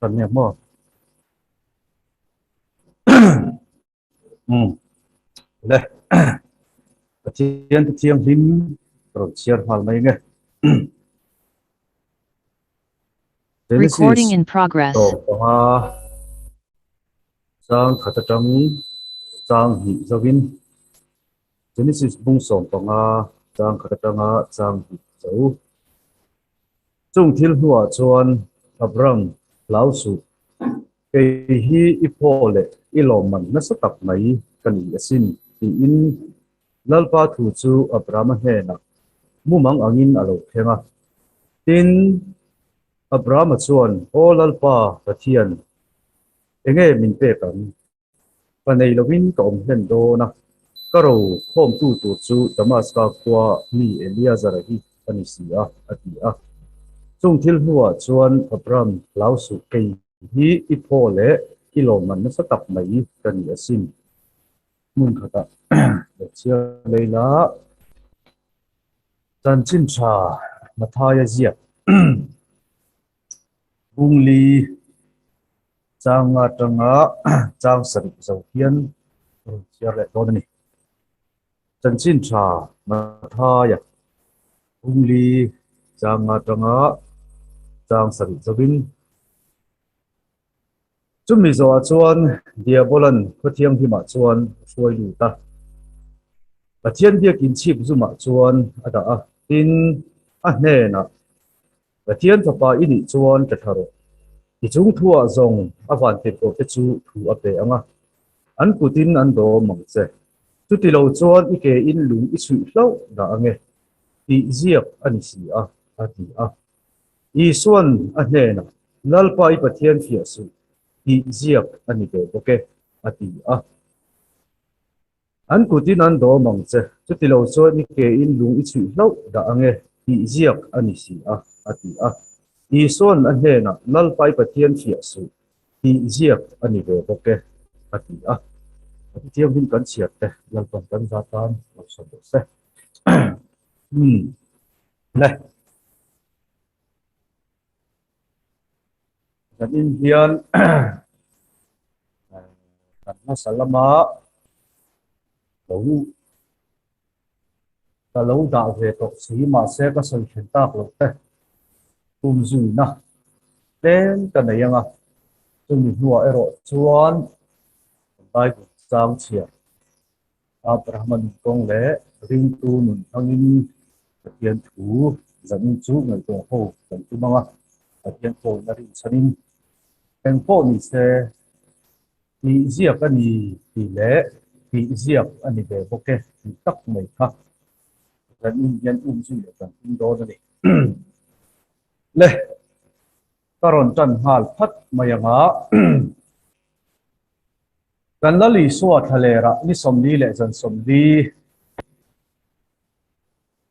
Kan nge maw? Um. Le. Pathian thianghlim rawn chhiar nghal mai nge. Recording in progress. Tawp panga chang khat atang chang hnih zovin Genesis bung 15 chang khat atanga chang hnih zo. Chung thil hnuah chuan Abram hlau suh, kei hi i phaw leh i lawmman nasa tak mai ka ni asin, tiin Lalpa thu chu Abrama hnenah mumang angin a lo thleng a. Tin, Abrama chuan, Aw Lalpa Pathian, enge min pek ang? Ka nei lovin ka awm hlen dawn a, ka ro khawmtu tur chu Damaska khua mi Eliazara hi a ni si a, a ti a. Chung thil hnuah chuan Abram hlau suh kei hi i phaw leh i lawmman nasa tak mai ka ni asin. Hmun khatah lo chhiar lei la, chanchin tha Mathaia ziak Bungli Chang nga atanga chang sarih zo hian rawn chhiar leh dawn a ni. Chanchin tha Mathaia Bungli chang nga atanga chang sarih zovin chumi zawhah chuan Diabolan Khawthianghlimah chuan a hruai lut a. Pathian biakin chhip zumah chuan a dah a, tin a hnenah Pathian fapa i nih chuan ka thla rawh. I chung thuah zawng a van tirhkoh te chu thu a pe ang a, an kutin an dawm ang che. Chuti lo chuan i ke in lung i chhuih hlauh dah ang e, tih ziak a ni si a, a ti a. Isuan a hnenah, Lalpa i Pathian fiah suh, tih ziak a ni ve bawk e, a ti a. An kutin an dawm ang che, chuti lo chuan i ke in lung i chhuih hlauh dah ang e, tih ziak a ni si a, a ti a. Isua'n a hnenah, Lalpai Pathian fiah suh, tih ziak a ni ve bawk e, a ti a. A ti thianghlim kan chhiar te, Lalpan kan za tan lo sawn rawh se. Umm. Le. Zanin hian kan hmasa lama lo ka lo dah ve tawh si mahse ka sawi then tak loh te tum zuina tlem ka nei ang a, chumi hnuah erawh chuan Bible chang chhiar Abrahama nun kawng leh ringtu nun hmangin Pathian thu zanin chu ngaihtuah ho kan tum ang a, Pathian pawhin a rinchhanin eng pawh ni se tih ziak a ni tih leh tih ziak a ni ve bawk e tih tak mai kha zanin hian um zui leh kan tum dawn a ni. Le, ka rawn tan nghal phat mai ang a. Kan Lal Isua thlalerah ni 40 leh zan 40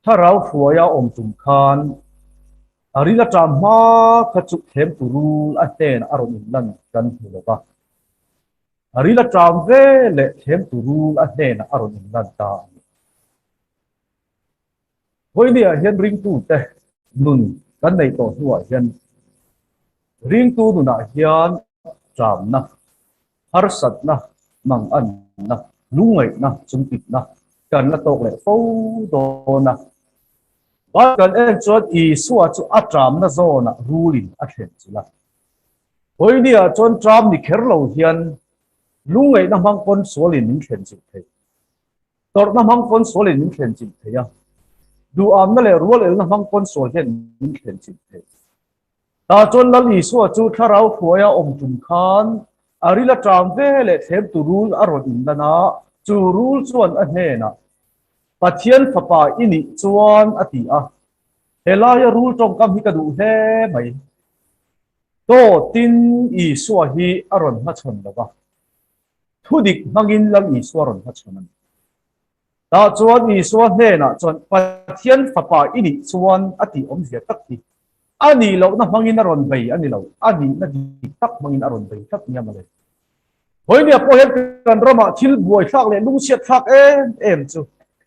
thlarau hruaia awm tum khan a ril aṭam hma kha chu thlem turul a hnenah a rawn inlan kan hmu lo va. A ril aṭam ve leh thlem turul a hnenah a rawn inlan ta a ni. Vawinia hian ringtute nun kan neih tawh hnuah hian ringtu nunah hian ṭamna, harsatna, manganna, lungngaihna, chungtitna kan la tawk leh fo dawn a. Bible kan en chuan Isua chu a ṭamna zawnah rulin a thlen chilh a. Vawinia chuan ṭam ni kher lo hian lungngaihna hmang pawn sualin min thlen chilh thei. Tawrhna hmang pawn sualin min thlen chilh thei a, duhamna leh rualelna hmang pawn sual hian min thlen chilh thei. Tah chuan Lal Isua chu thlarau hruaia awm tum khan a ril a ṭam ve leh thlemtu rul a rawn inlan a, chu rul chuan a hnenah, Pathian fapa i nih chuan a ti a. Helaia rul ṭawngkam hi ka duh hle mai. Dawtin Isua hi a rawn hmachhawn lo va. Thudik hmangin Lal Isua rawn hmachhawn a ni. Tah chuan Isua hnenah chuan Pathian fapa i nih chuan a tih awmzia tak hi a nih lohna hmangin a rawn bei a ni lo, a nihna dik tak hmangin a rawn bei tlat nia mawle. Vawinia pawh hian kan ramah thil buaithlak leh lungchhiatthlak em em chu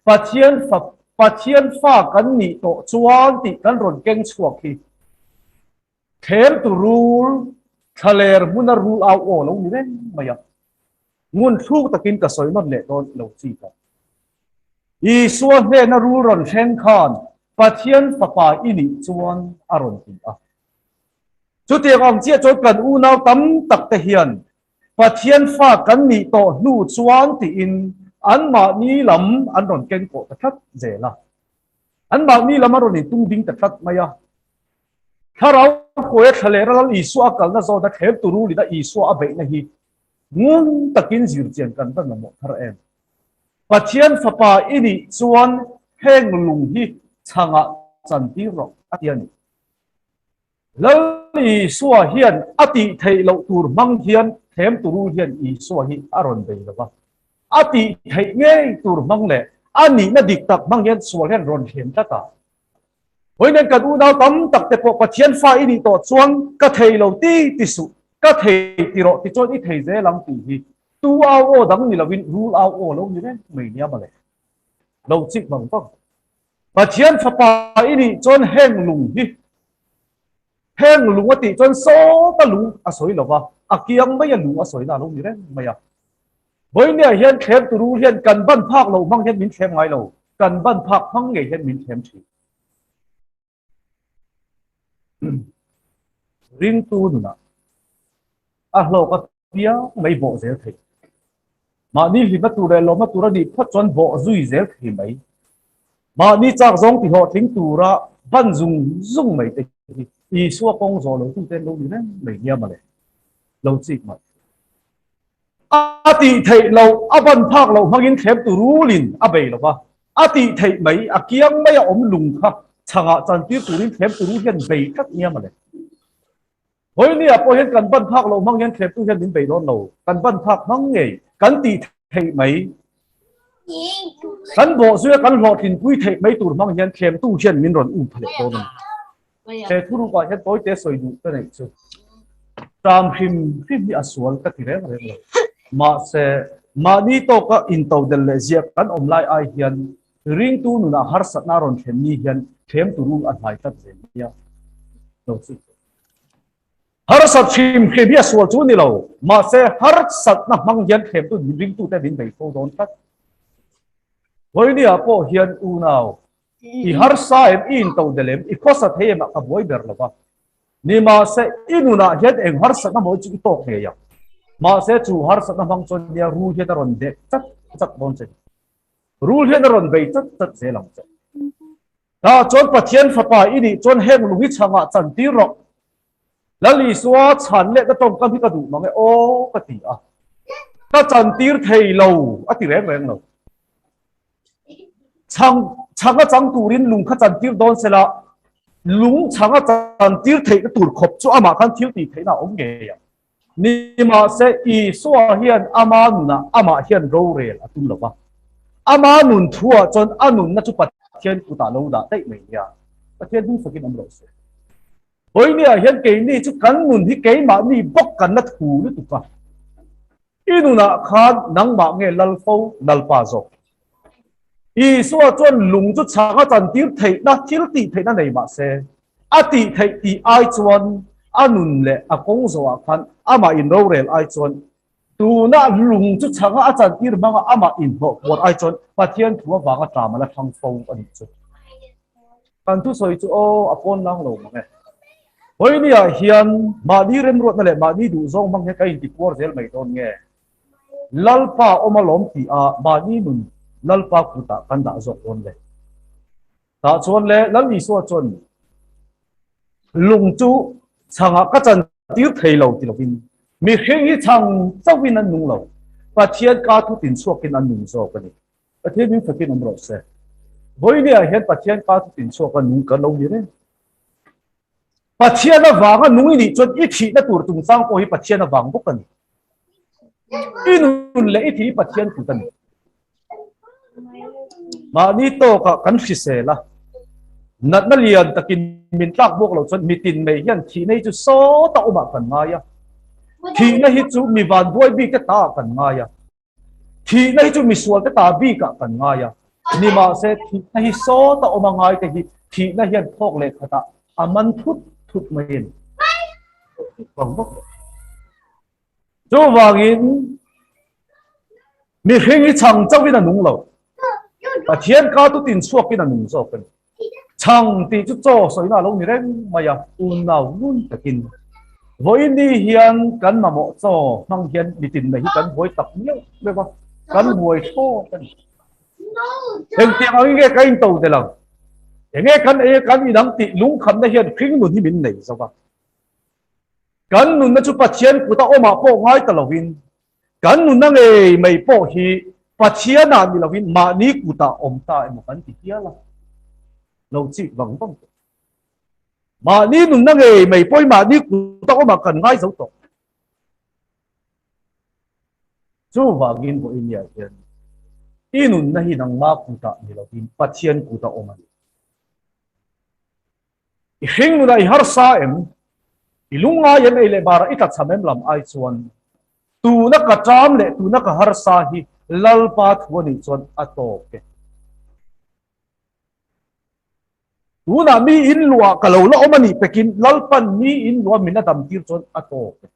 Pathian fa Pathian fa kan nih tawh chuan tih kan rawn keng chhuak hi. Thlem tu rul. Thlaler hmuna rul au aw lo ni reng mai a. Ngun thluk takin ka sawi nawn leh dawn lo chi ta. Isua hnena rul rawn thleng khan Pathian fapa i nih chuan a rawn ti a. Chutiang ang chiah chuan kan unau tam tak te hian Pathian fa kan nih tawh hnu chuan tiin anmahni lam an rawn keng kawh ta tlat zel a. Anmahni lam a rawn intung ding ta tlat mai a. Thlarau kawi a thla leh ral Isua a kalna zawna thlem tu rulin a Isua a beihna hi ngun takin zirchian kan va mamawh thar em? Pathian fapa i nih chuan heng lung hi chhangah chantir rawh a ti a ni. Lal Isua hian a tih theih loh tur hmang hian thlem tu rul hian Isua hi a rawn bei lo va. A tih theih ngei tur hmang leh a nihna dik tak hmang hian sual hian rawn thlem tlat a. Vawiin kan unau tam tak te pawh Pathian fa i nih tawh chuan ka thei lo ti ti suh, ka thei ti rawh ti chuan i thei zel ang tih hi tu au aw dang ni lovin rul au aw lo ni reng mai nia mawle. Lo chik vang vang. Pathian fapa i nih chuan heng lung hi heng lung a tih chuan sawta lung a sawi lo va, a kiang maia lung a sawina a lo ni reng mai a. Vawinia hian thlem turu hian kan ban phak lo hmang hian min thlem ngai lo, kan ban phak hmang ngei hian min thlem thin. Ringtu nunah a hlawk a piang mai bawh zel thei. Mahni hlimna tur leh lawmna tur a nih phawt chuan bawh zui zel thei mai. Mahni chak zawng tihlawhtling tura ban zung zung mai te hi Isua kawng zawh lo tute an lo ni reng mai nia mawle. Lo chik mai. A tih theih loh, a ban phak loh hmangin thlem tu rulin a bei lo va, a tih theih mai, a kiang maia awm lung kha chhangah chantir turin thlem tu rul hian bei tlat nia mawle. Vawinia pawh hian kan ban phak loh hmang hian thlem tu hian min bei dawn lo, kan ban phak hmang ngei, kan tih theih mai, kan bawhzuia kan hlawhtlinpui theih mai tur hmang hian thlem tu hian min rawn um pha leh dawn a ni. He thurukah hian tawite sawi duh ka neih chu ṭam hrim hrim hi a sual ka ti reng reng lo. Mahse, mahni tawka intodel leh ziak kan awm lai ai hian ringtu nunah harsatna a rawn thlen ni hian thlem turu a hnai tlat zel nia lo chu. Harsat hrim hrim hi a sual chu ni lo, mahse harsatna hmang hian thlemtu ringtute min bei fo dawn tlat. Vawinia pawh hian unau I harsa em, i into del em, i khawsa thei em ah ka buai ber lo va. Ni mahse, i nunah hian eng harsatna mawi chu i tawk ngei ang. Mahse, chu harsatna hmang chuan nia rul hian a rawn dek chat chat dawn che ni. Rul hian a rawn bei chat chat zel ang che. Tah chuan Pathian fapa i nih chuan heng lung hi chhangah chantir rawh. Lal Isua chhan leh ka tawngkam hi ka duh mang e aw ka ti a. Ka chantir thei lo a ti reng reng lo. Chhang chhang a chang turin lung kha chantir dawn sela, lung chhang a chantir theihna tur khawp chu amah khan thil tih theihna a awm ngei ang. Nimahse, Isua hian ama nunah amah hian rorel a tum lo va. Ama nun thuah chuan a nunna chu Pathian kutah lo dah daih mai nia. Pathian hming fakin awm rawh se. Vawinia hian keini chu kan nun hi keimahni bawk kan la thu lutuk a. I nunah khan nangmah nge lal fo Lalpa zawk? Isua chuan lung chu chhang a chantir theihna thil tih theihna nei mah se, a tih theih tih ai chuan a nun leh a kawng zawhah khan amah inrorel ai chuan tuna lung chu chhanga a chantir hmanga amah inhlawh puar ai chuan Pathian thu avanga tlam a la thlang fo a nih chu. Kan thusawi chu aw a pawn lang lo mang e. Vawinia hian mahni remruatna leh mahni duhzawng hmang hian kan intikuar zel mai dawn nge? Lalpa awm alawm tih a mahni nun Lalpa kutah kan dah zawk dawn le. Tah chuan le Lal Isua chuan lung chu chhangah ka chantir thei lo ti lovin mihring hi chhang chauhin an nung lo, Pathian ka thu tinchhuakin an nung zawk a ni. Pathian hming fakin awm rawh se. Vawinia hian Pathian ka thu tinchhuak a nung kan lo ni reng. Pathian avanga nung i nih chuan i thihna tur chungchang pawh hi Pathian avang bawk a ni. I nun leh i thih hi Pathian kut a ni. Mahni tawkah kan hrisel a, natna lian takin min tlak bawk loh chuan mitin mai hian thihna hi chu sawta awmah kan ngai a. Thihna hi chu mi vanbuai bik te taah kan ngai a. Thihna hi chu misual te ta bikah kan ngai a, nimahse thihna hi sawta awm a ngai te hi thihna hian thawk leh khatah a man thut thut mai a ni. Vang vak lo. Chuvangin mihring hi chhang chauhin a nung lo. Pathian ka tu tin chhuakin a nung zawk a ni. Chhang tih chu chaw sawina a lo ni reng mai a, unau ngun takin. Vawiin ni hian kan mamawh chaw hmang hian mitin mai hi kan buai tak miauh meuh a, kan buai thlawt a ni. Engtiang angin nge ka into tel ang? Enge kan ei a kan inang tih lungkhamna hian hringnun hi min nei zo va. Kan nunna chu Pathian kuta awmah pawh ngai ta lovin, kan nunna ngei mai pawh hi Pathianah ni lovin mahni kutah awm ta emaw kan ti hial a, lo chik vang vang tawh. Mahni nunna ngei mai pawh hi mahni kuta awmah kan ngai zo tawh. Chuvangin vawinia hian i nunna hi nangma kutah ni lovin Pathian kuta awm a ni. I hring nunah i harsa em? I lungngai em ei leh barah i tlachham em lam ai chuan tuna ka ṭam leh tuna ka harsa hi Lalpa thu a nih chuan a tawp e. Tunah mi in luah ka lo la awm a nih pekin Lalpan mi in luah min a dam tir chuan a tawp e.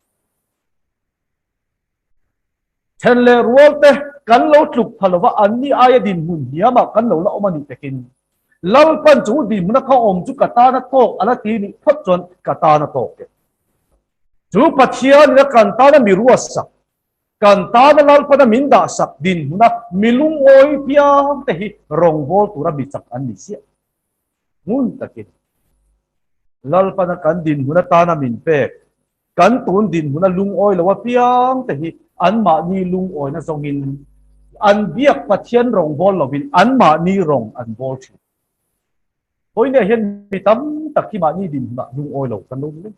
Then leh rual te kan lo tluk pha lova anni aia dinhmun hniamah kan lo la awm a nih pekin Lalpan chu dinhmuna ka awm chu ka tana tawk a la ti nih phawt chuan ka tana tawk e. Chu Pathianina kan tana mi ruatsak, kan tana Lalpana min dahsak dinhmuna mi lungawi piang te hi rawngbâwl tura mi chak an ni ziah. Ngun takin Lalpana kan dinhmun atana min pek Kan tun dinhmun a lungawi lo apiang te hi anmahni lungawina zawngin an biak Pathian rawng bawl lovin anmahni rawng an bawl thin. Vawinia hian mi tam tak hi mahni dinhmunah lungawi lo kan lo ni reng.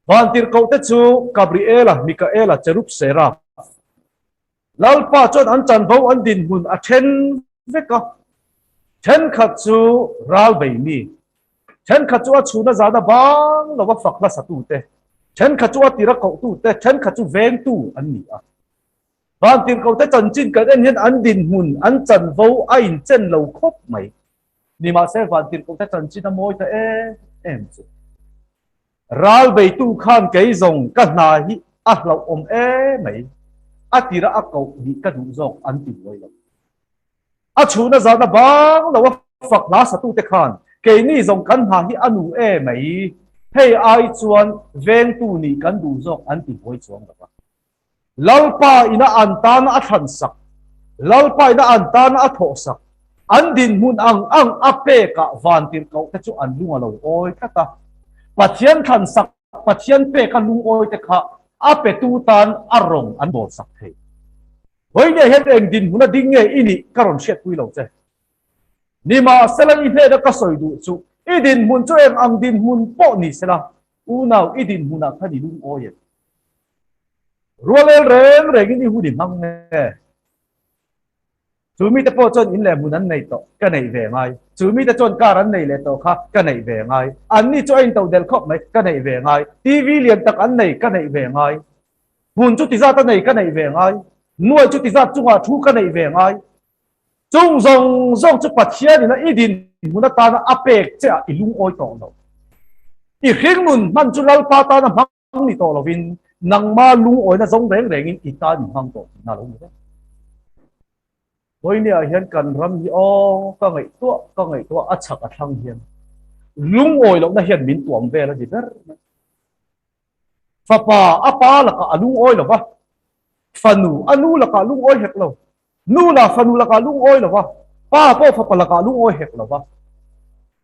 Vantirhkoh te chu Gabriela, Mikaela, Cherub, Seraph, Lalpa chuan an chanvo an dinhmun a then vek a, thenkhat chu ral bei mi, thenkhat chu a chhuna zana bang lova fak hlasatute, thenkhat chu a tira kohtute, thenkhat chu vengtu an ni a. Vantirhkohte chanchin kan en hian an dinhmun, an chanvo a inchen lo khawp mai. Nimahse vantirhkohte chanchin a mawi ta em em chu. Ral beitu khan kei zawng ka hna hi a hlauh awm e mai, a tira a koh nih ka duh zawk an ti buai lo. A chhuna zana bang lo a fak hla satute khan keini zawng kan hna hi a nu e mai, hei ai chuan vengtu nih kan duh zawk an ti buai chuang lo a. Lalpa ina an tana a thlan sak, Lalpa ina an tana a thawh sak, an dinhmun ang ang a pekah vantirhkoh te chu an lung a lo awi tlat a. Pathian thlan sak, Pathian peka lungawi te kha a petu tan a rawng an bawl sak thei. Vawinia hian eng dinhmun a ding nge i nih ka rawn hriatpui lo che. Nimahsela i hnena ka sawi duh chu i dinhmun chu eng ang dinhmun pawh ni sela, unau i dinhmunah khan i lungawi em? Rualel reng rengin i hun i hmang nge? Chu mite pawh chuan in leh hmun an nei tawh, ka neih ve ngai. Chu mite chuan car an nei leh tawh kha, ka neih ve ngai. Anni chu a intoh del khawp mai, ka neih ve ngai. TV lian tak an nei, ka neih ve ngai. Hmun chu tizat a nei, ka neih ve ngai. Nuai chu tizat chungah thu ka neih ve ngai. Chung zawng zawng chu Pathianin a i dinhmun atana a pek che ah i lungawi tawh lo. I hringnun hman chu Lalpa tana hmang ni tawh lovin nangma lungawina zawng reng rengin i tan i hmang tawh tihna lo ni vek. Vawinia hian kan ram hi aw ka ngaihtuah ka ngaihtuah a chhak a thlang hian lungawi lohna hian min tuam vel a ni ber mai. Fapa a pa lakah a lungawi lo va, fanu a nu lakah lungawi hek lo, nu lah fanu lakah lungawi lo va, pa pawh fapa lakah lungawi hek lo va,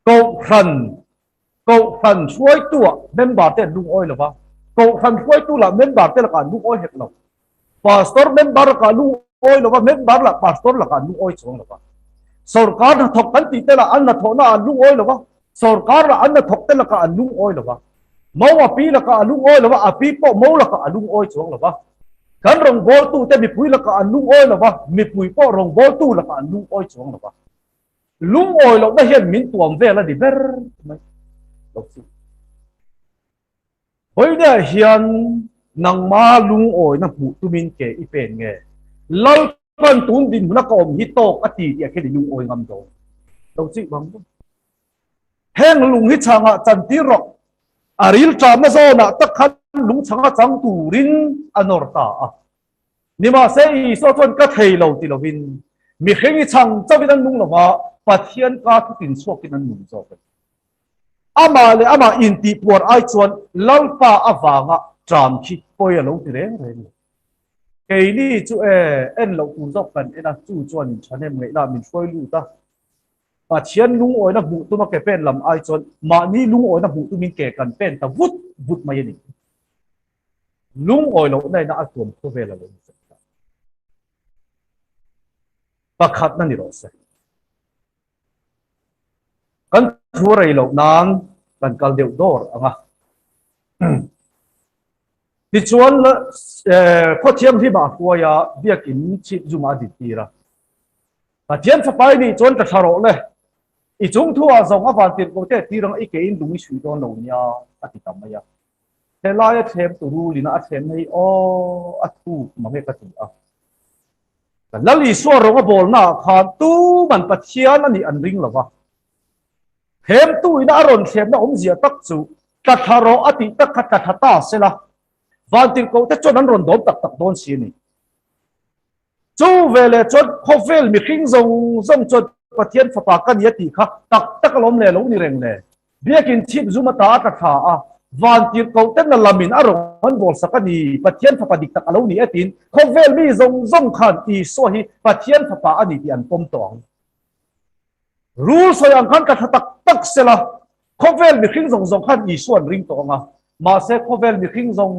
kohhran Kohhran hruaitua member te an lungawi lo va, Kohhran hruaitu lah member te lakah an lungawi hek lo. Pastor member lakah lungawi lo va, member lah pastor lakah an lungawi chuang lo va. Sorkar hnathawk kan tih te lah an hnathawhna ah an lungawi lo va, sorkar lah an hnathawk te lakah an lungawi lo va. Mo a pi lakah a lungawi lo va, a pi pawh mo lakah a lungawi chuang lo va. Kan rawngbawltute mipui lakah an lungawi lo va, mipui pawh rawngbawltu lakah an lungawi chuang lo va. Lungawi lohna hian min tuam vel a ni ber mai lo chu. Vawinia hian nangma lungawina hmuh tumin ke i pen nge? Lalpan tun dinhmuna ka awm hi tawk a ti tih a khen i lungawi ngam dawn lo chih bang bawk. Heng lung hi chhangah chantir rawh. A ril ṭamna zawnah tak khan lungchhanga chang turin a nawr ta a. Nimahse, Isua chuan ka thei lo ti lovin, mihring i chhang chauhin an nung lova, Pathian ka thutin chhuakin an nung zawk a ni. Amah leh amah intihpuar ai chuan Lalpa avanga ṭam khi pawi a lo ti reng reng lo. Keini chu e, en loh tur zawk kan en a, chu chuan in ṭhahnem ngaihna min hruai lut a. Pathian lungawina hmuh tuma ke pen lam ai chuan mahni lungawina hmuh tumin ke kan pen ta vut vut mai a ni. Lungawi lohna ina a tuam khawvel a lo ni zawk ta. Pakhatna ni rawh se. Kan thu rei loh nan kan kal deuh dawr ang a. Tichuan khaw thianghlim ah hruai a biakin chhip zungah a dintir a. Pathian Fapa i nih chuan ka thla rawh le, i chung thu ah zawng a van tirh ko teh tir ang i ke in lung i suih dawn lo nia a ti ta mai a. Helai a thlem tu rulin a a thlem hei aw a thuk mange ka ti a. Kan Lal Isua rawng a bawlna ah khan tuman Pathian a nih an ring lo va. Thlemtu ina a rawn thlemna awmzia tak chu tla thla rawh a tih tak kha tla thla ta sela vantirhkoh te chuan an rawn dawm tak tak dawn si a ni. Chu veleh chuan khawvel mihring zawng zawng chuan Pathian fapa ka ni a tih kha tak tak alawm le lo ni reng le. Biakin chhip zum ata a tla thla a, vantirhkoh te na lamin a rawn an bawl sak a ni, Pathian fapa dik tak a lo ni e tiin khawvel mi zawng zawng khan Isua hi Pathian fapa a ni tih an pawm tawh ang. Rul sawi ang khan ka tha tak tak sela, khawvel mihring zawng zawng khan Isua an ring tawh ang a, mahse khawvel mihring zawng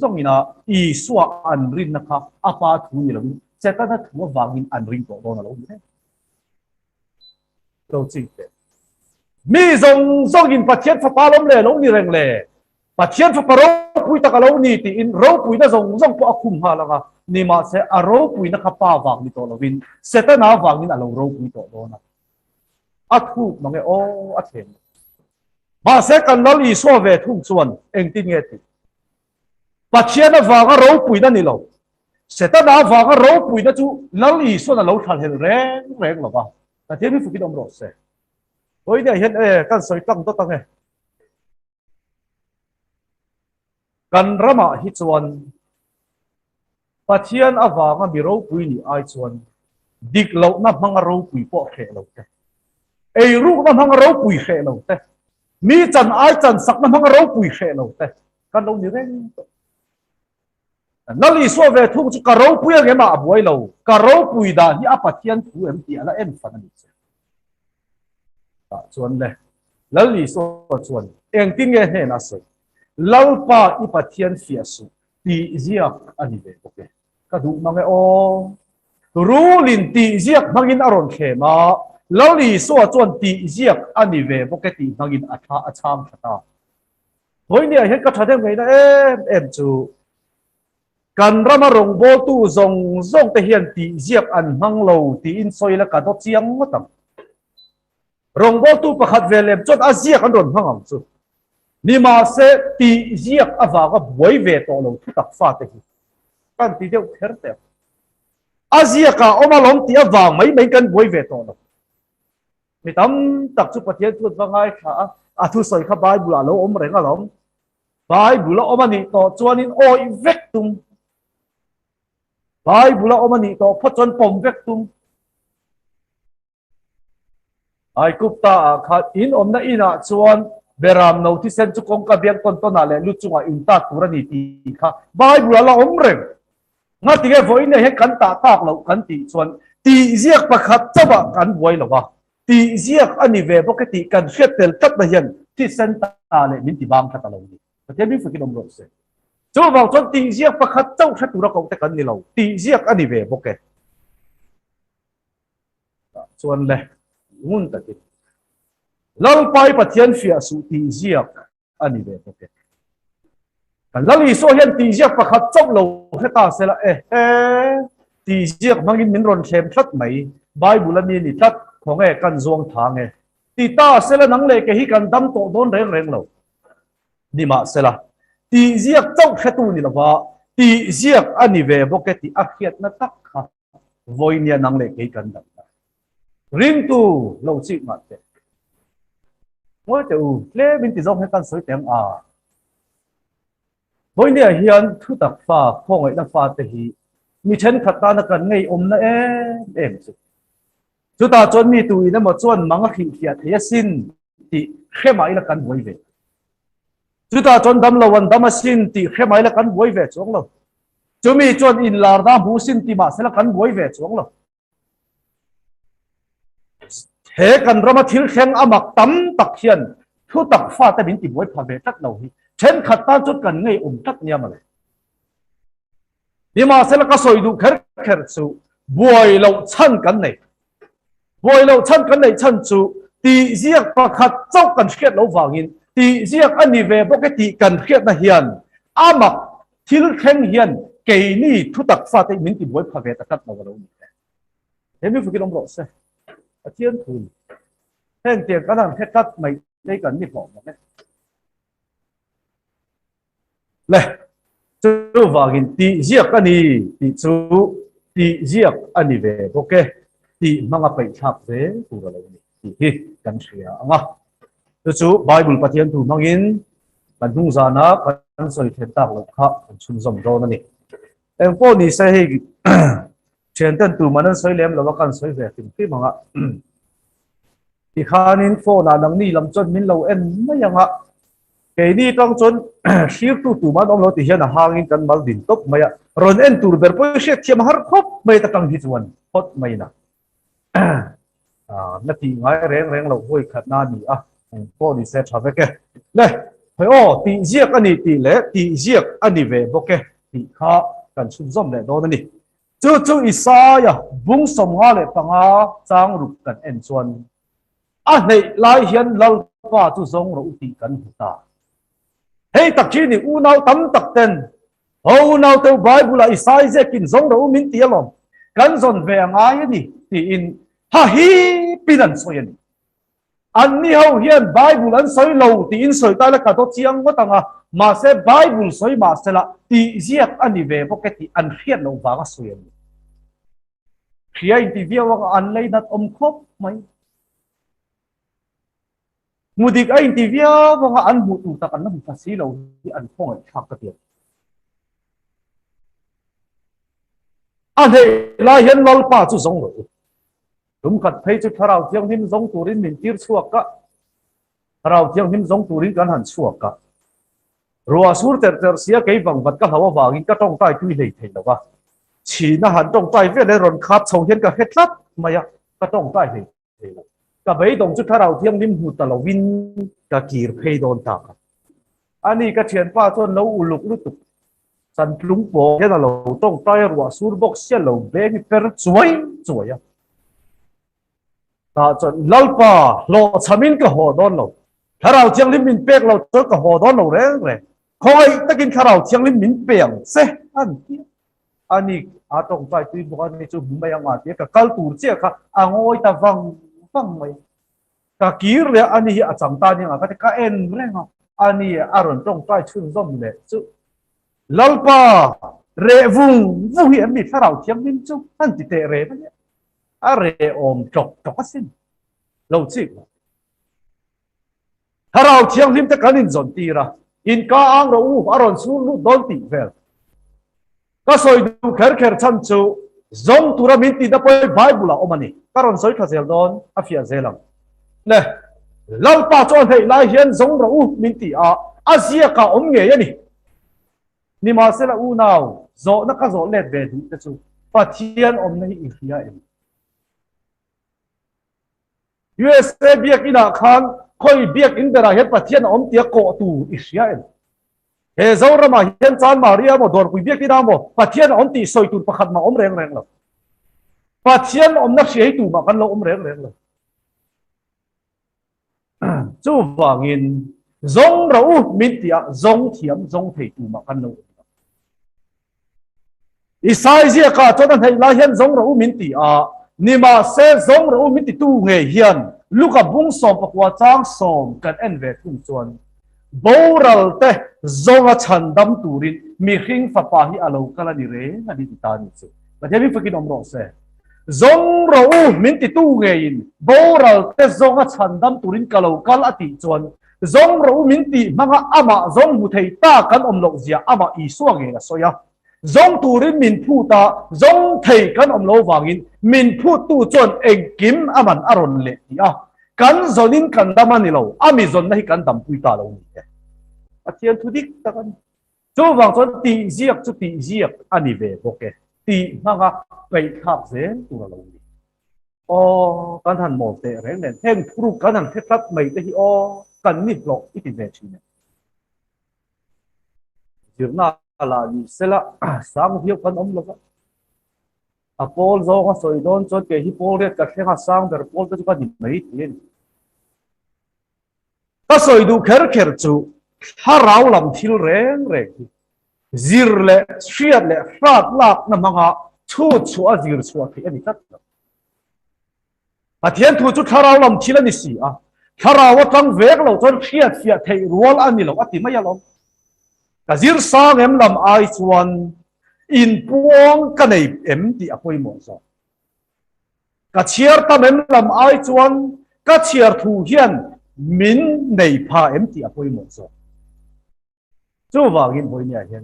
zawng ina Isua an rinna kha a pa thu ni loin Setana thu avangin an ring tawh dawn a lo ni reng. Lo ching teh. Mi zawng zawngin Pathian fapa lawm le lo ni reng le, Pathian fapa ropui tak a lo ni tiin ropuina zawng zawng pawh a khum nghal ang a, nimahse a ropuina kha pa vang ni tawh lovin Setana vangin a lo ropui tawh dawn a. A thuk mange aw a thleng. Mahse kan Lal Isua ve thung chuan engtin nge tih? Pathian avanga ropuina ni lo, Setana avanga ropuina chu Lal Isuan a lo thlalhel reng reng lo va. Pathian hi fukin awm rawh se. Vawinia hian e kan sawi tlang dawt ang e. Kan ramah hi chuan Pathian avanga mi ropui nih ai chuan dik lohna hmanga ropui pawh hreh lo te, eirukna hmanga ropui hreh lo te, mi chan ai chan sakna hmanga ropui hreh lo te kan lo ni reng tawh. Lal Isua ve thung chu ka ropui ang em ah a buai lo, ka ropui dan hi a Pathian thu em tih a la en fan a ni che. Tah chuan le, Lal Isua chuan engtin nge hnenah a sawi? Lalpa i Pathian fiah suh tih ziak a ni ve bawk e. Ka duh mang e aw. Rulin tih ziak hmangin a rawn thlem a, Lal Isua chuan tih ziak a ni ve bawk e tih hmangin a tha a chhang tha ta. Vawinia hian ka tha deuh ngaihna em em chu kan rama rawngbawltu zawng zawng te hian tih ziak an hmang lo tiin sawi la ka dawt chiang ngawt ang. Rawngbawltu pakhat ve lem chuan a ziak an rawn hmang ang chu. Nimahse tih ziak avanga buai ve tawh lo thutak fate hi kan ti deuh kher teh ang. A ziakah awm alawm tih avang mai mai kan buai ve tawh lo. Mi tam tak chu Pathian chuan va ngaithla a, a thusawi kha Bible ah lo awm reng alawm. Bible a awm a nih tawh chuanin awih vek tum. Bible a awm a nih tawh phawt chuan pawm vek tum. Aigupta ah khan in awmna inah chuan Beram no thisen chu kawngka biang tawn tawnah leh lu chungah in tat tur a ni tih kha Bible ah la awm reng. Ngatinge vawiin hian kan tah tak loh kan tih chuan tih ziak pakhat chauhah kan buai lo a, tih ziak a ni ve bawk e tih kan hriat tel tlatna hian thisen ta leh min ti bang tlat a lo ni. Pathian min fakin awm rawh se. Chuvang chuan tih ziak pakhat chauh hre tura koh te kan ni lo, tih ziak a ni ve bawk e. Tah chuan le ngun takin Lalpai Pathian fiah suh tih ziak a ni ve bawk e. Kan Lal Isua hian tihziak pakhat chauh lo hre ta se la, ehe, tihziak hmangin min rawn thlem tlat mai, Bible a mi a ni tlat, khawnge kan zuang thang e. Ti ta se la nang leh ke hi kan dam tawh dawn reng reng lo. Nimahsela, tihziak chauh hretu ni lova, tihziak a ni ve bawk e tih a hriatna tak kha Vawinia nang leh kei kan dam ta. Ringtu lo chih mah teh. Ngawi teh u, tlem in ti zawng hian kan sawi teh ang a. Vawinia hian thutak fa, khawngaihna fate hi mi thenkhat tana kan ngeiawmna em em chu. Chutah chuan mi tu in emaw chuan mang a hrilhfiah thei asin tih hre mah ila kan buai ve. Chutah chuan damlo an dam asin tih hre mah ila kan buai ve chuang lo. Chumi chuan inlarna hmu sin ti mah sela kan buai ve chuang lo. He kan rama thil thleng a mak tam tak hian thutak fate min ti buai pha ve tlat lo hi thenkhat tan chuan kan ngeiawm tlat nia mawle. Nimahsela ka sawi duh kher kher chu buai loh chhan kan nei. Buai loh chhan kan neih chhan chu tih ziak pakhat chauh kan hriat loh vangin tih ziak a ni ve bawk e tih kan hriatna hian a mak thil thleng hian keini thutak fate min ti buai pha ve ta tlat lo a lo ni e. He mi fukin awm rawh se. Pathian thu heng tiang kan han hre tlat mai te kan ni hlawh lo e. Le, chuvangin tih ziak a ni tih chu tih ziak a ni ve bawk e, tih hmanga peihthlak zel tur a lo ni tih hi kan hria ang a. Chu chu Bible Pathian thu hmangin kan hnung zana kan sawi then tak loh kha kan chhunzawm dawn a ni. Eng pawh ni se hei thianten tuman an sawi lem lo a, kan sawi ve hrim hrim ang a. Tikhanin phone ah nangni lam chuan min lo en mai ang a, keini tang chuan hrirtu tumah an awm lo ti hian a hangin kan mal din tawp mai a, rawn en tur ber pawh i hriatthiam har khawp mai ta tang hi chuan phawt mai na na tih ngai reng reng loh vawi khatna a ni a, eng pawh ni se tha vek e. Le, hawi aw, tih ziak a ni tih leh tih ziak a ni ve bawk e tih kha kan chhunzawm leh dawn a ni. Chu chu Isaia bung 55 chang ruk kan en chuan a hneih lai hian Lalpa chu zawng rawh u tih kan hmu ta. Hei tak hi ni unau tam tak ten, Ho unau teu Bible-ah Isai zekin zawng rawh u min ti alawm, kan zawn ve a ngai a ni tiin ha hipin an sawi a ni. Anni ho hian Bible an sawi lo tiin sawi ta ila ka dawt chiang ngawt ang a, mahse Bible sawi mah sela tih ziak a ni ve bawk e tih an hriat loh vang a sawi a ni. Hria inti viau anga an lei nat awm khawp mai. Hmu dik a inti viau anga an hmuh tur tak an la hmu tha si lo hi an khawngaihthlak ka ti ang. A hneih lai hian Lalpa chu zawng rawh u. Tumkhat phei chu Thlarau Thianghlim zawng turin min tir chhuak a, Thlarau Thianghlim zawng turin kan han chhuak a. Ruah sur terh terh sia kei vangvat ka hlau avangin ka tawngtai tui hlei thei lo va. Chhina han tawngtai vel e rawn khap chho hian ka hre tlat mai a, ka tawngtai hlei thei lo. Ka beidawng chu Thlarau Thianghlim hmu ta lovin ka kir phei dawn ta ka. Ani ka thianpa chuan lo uluk lutuk Chantlung pawh hian a lo tawngtai a ruah sur bawk sia lo beng i per chuai chuai a. Tah chuan Lalpa hlawhchhamin ka haw dawn lo. Thlarau Thianghlim min pek lo chuan ka haw dawn lo reng reng. Khawngaih takin Thlarau Thianghlim min pe ang che an ti a. Ani a tawngtai tui bawk a ni chu hmu mai ang a ti a. Ka kal tur chiah kha a ngawi ta vang vang mai a. Ka kir leh a, ani hi a chang ta aniang a, ka ti ka en reng a, ani a rawn tawngtai chhunzawm leh chu Lalpa reh vung vung hi em ni Thlarau Thianghlim chu an ti teh reng a nia, a reh awm ṭawk ṭawk asin lo chik lo. Thlarau Thianghlim te kan inzawn tir a, inka ang rawh u a rawn sur lut dawn tih vel. Ka sawi duh kher kher chhan chu zawng tura min tihna pawh hi Bible ah awm a ni. Ka rawn sawi tha zel dawn, a fiah zel ang. Le, Lalpa chu a hneih lai hian zawng rawh u min ti a, a ziak ah awm ngei a ni. Nimahsela unau, zawhna ka zawh let ve duh te chu Pathian awmna hi i hria em? USA biakinn ah khan khawi biakinn berah hian Pathian a awm tia kawh tur i hria em? He Zoramah hian Chan Maria maw Dawrpui biakinn ah maw Pathian a awm tih sawi tur pakhat mah awm reng reng lo. Pathian awmna hria hi tumah kan lo awm reng reng lo. Chuvangin zawng rawh u min tih ah zawng thiam zawng thei tumah kan lo awm lo. Isai ziakah chuan a hneih lai hian zawng rawh u min ti a, nimahse zawng rawh u min titu ngei hian Luka bung 19 chang 10 kan en ve thung chuan boral te zawnga chhandam turin mihring fapa hi a lo kal a ni reng a ni ti ta ni chu. Pathian mi fakin awm rawh se. Zawng rawh u min titu ngeiin boral te zawnga chhandam turin ka lo kal a tih chuan. Zawng ro min tih hmanga amah zawng hmu thei ta kan awm loh zia amah Isua ngei a sawi a. Zawng turin min phut a, zawng thei kan awm lo vangin min phuttu chuan engkim a man a rawn leh ti a. Kan zawnin kan dam a ni lo, a mi zawnna hi kan dampui ta lo ni e. Pathian thu dik tak a ni. Chuvang chuan tih ziak chu tih ziak a ni ve bawk e, tih hmanga ngaihthlak zel tur a lo ni. Aw, kan han mawl teh reng nen, heng thuruk kan han hre tlat mai te hi aw, kan ni hlawh i ti ve thin e. Zirna lah ni sela sang viau kan awm lova. A pawl zawng a sawi dawn chuan kei hi pawl riat ka thleng a, sang ber pawl te chu ka ni mai thei a ni. Ka sawi duh kher kher chu thlarau lam thil reng reng hi zir leh hriat leh hrat lakna hmanga chhut chhuah a zir chhuah theih a ni tlat lo. Pathian thu chu thlarau lam thil a ni si a, thlarau atang vek lo chuan hriat fiah theih rual a ni lo a ti mai alawm. Ka zir sang em lam ai chuan inpuang ka nei em tih a pawimawh zawk. Ka chhiar tam em lam ai chuan ka chhiar thu hian min nei pha em tih a pawimawh zawk. Chuvangin vawinia hian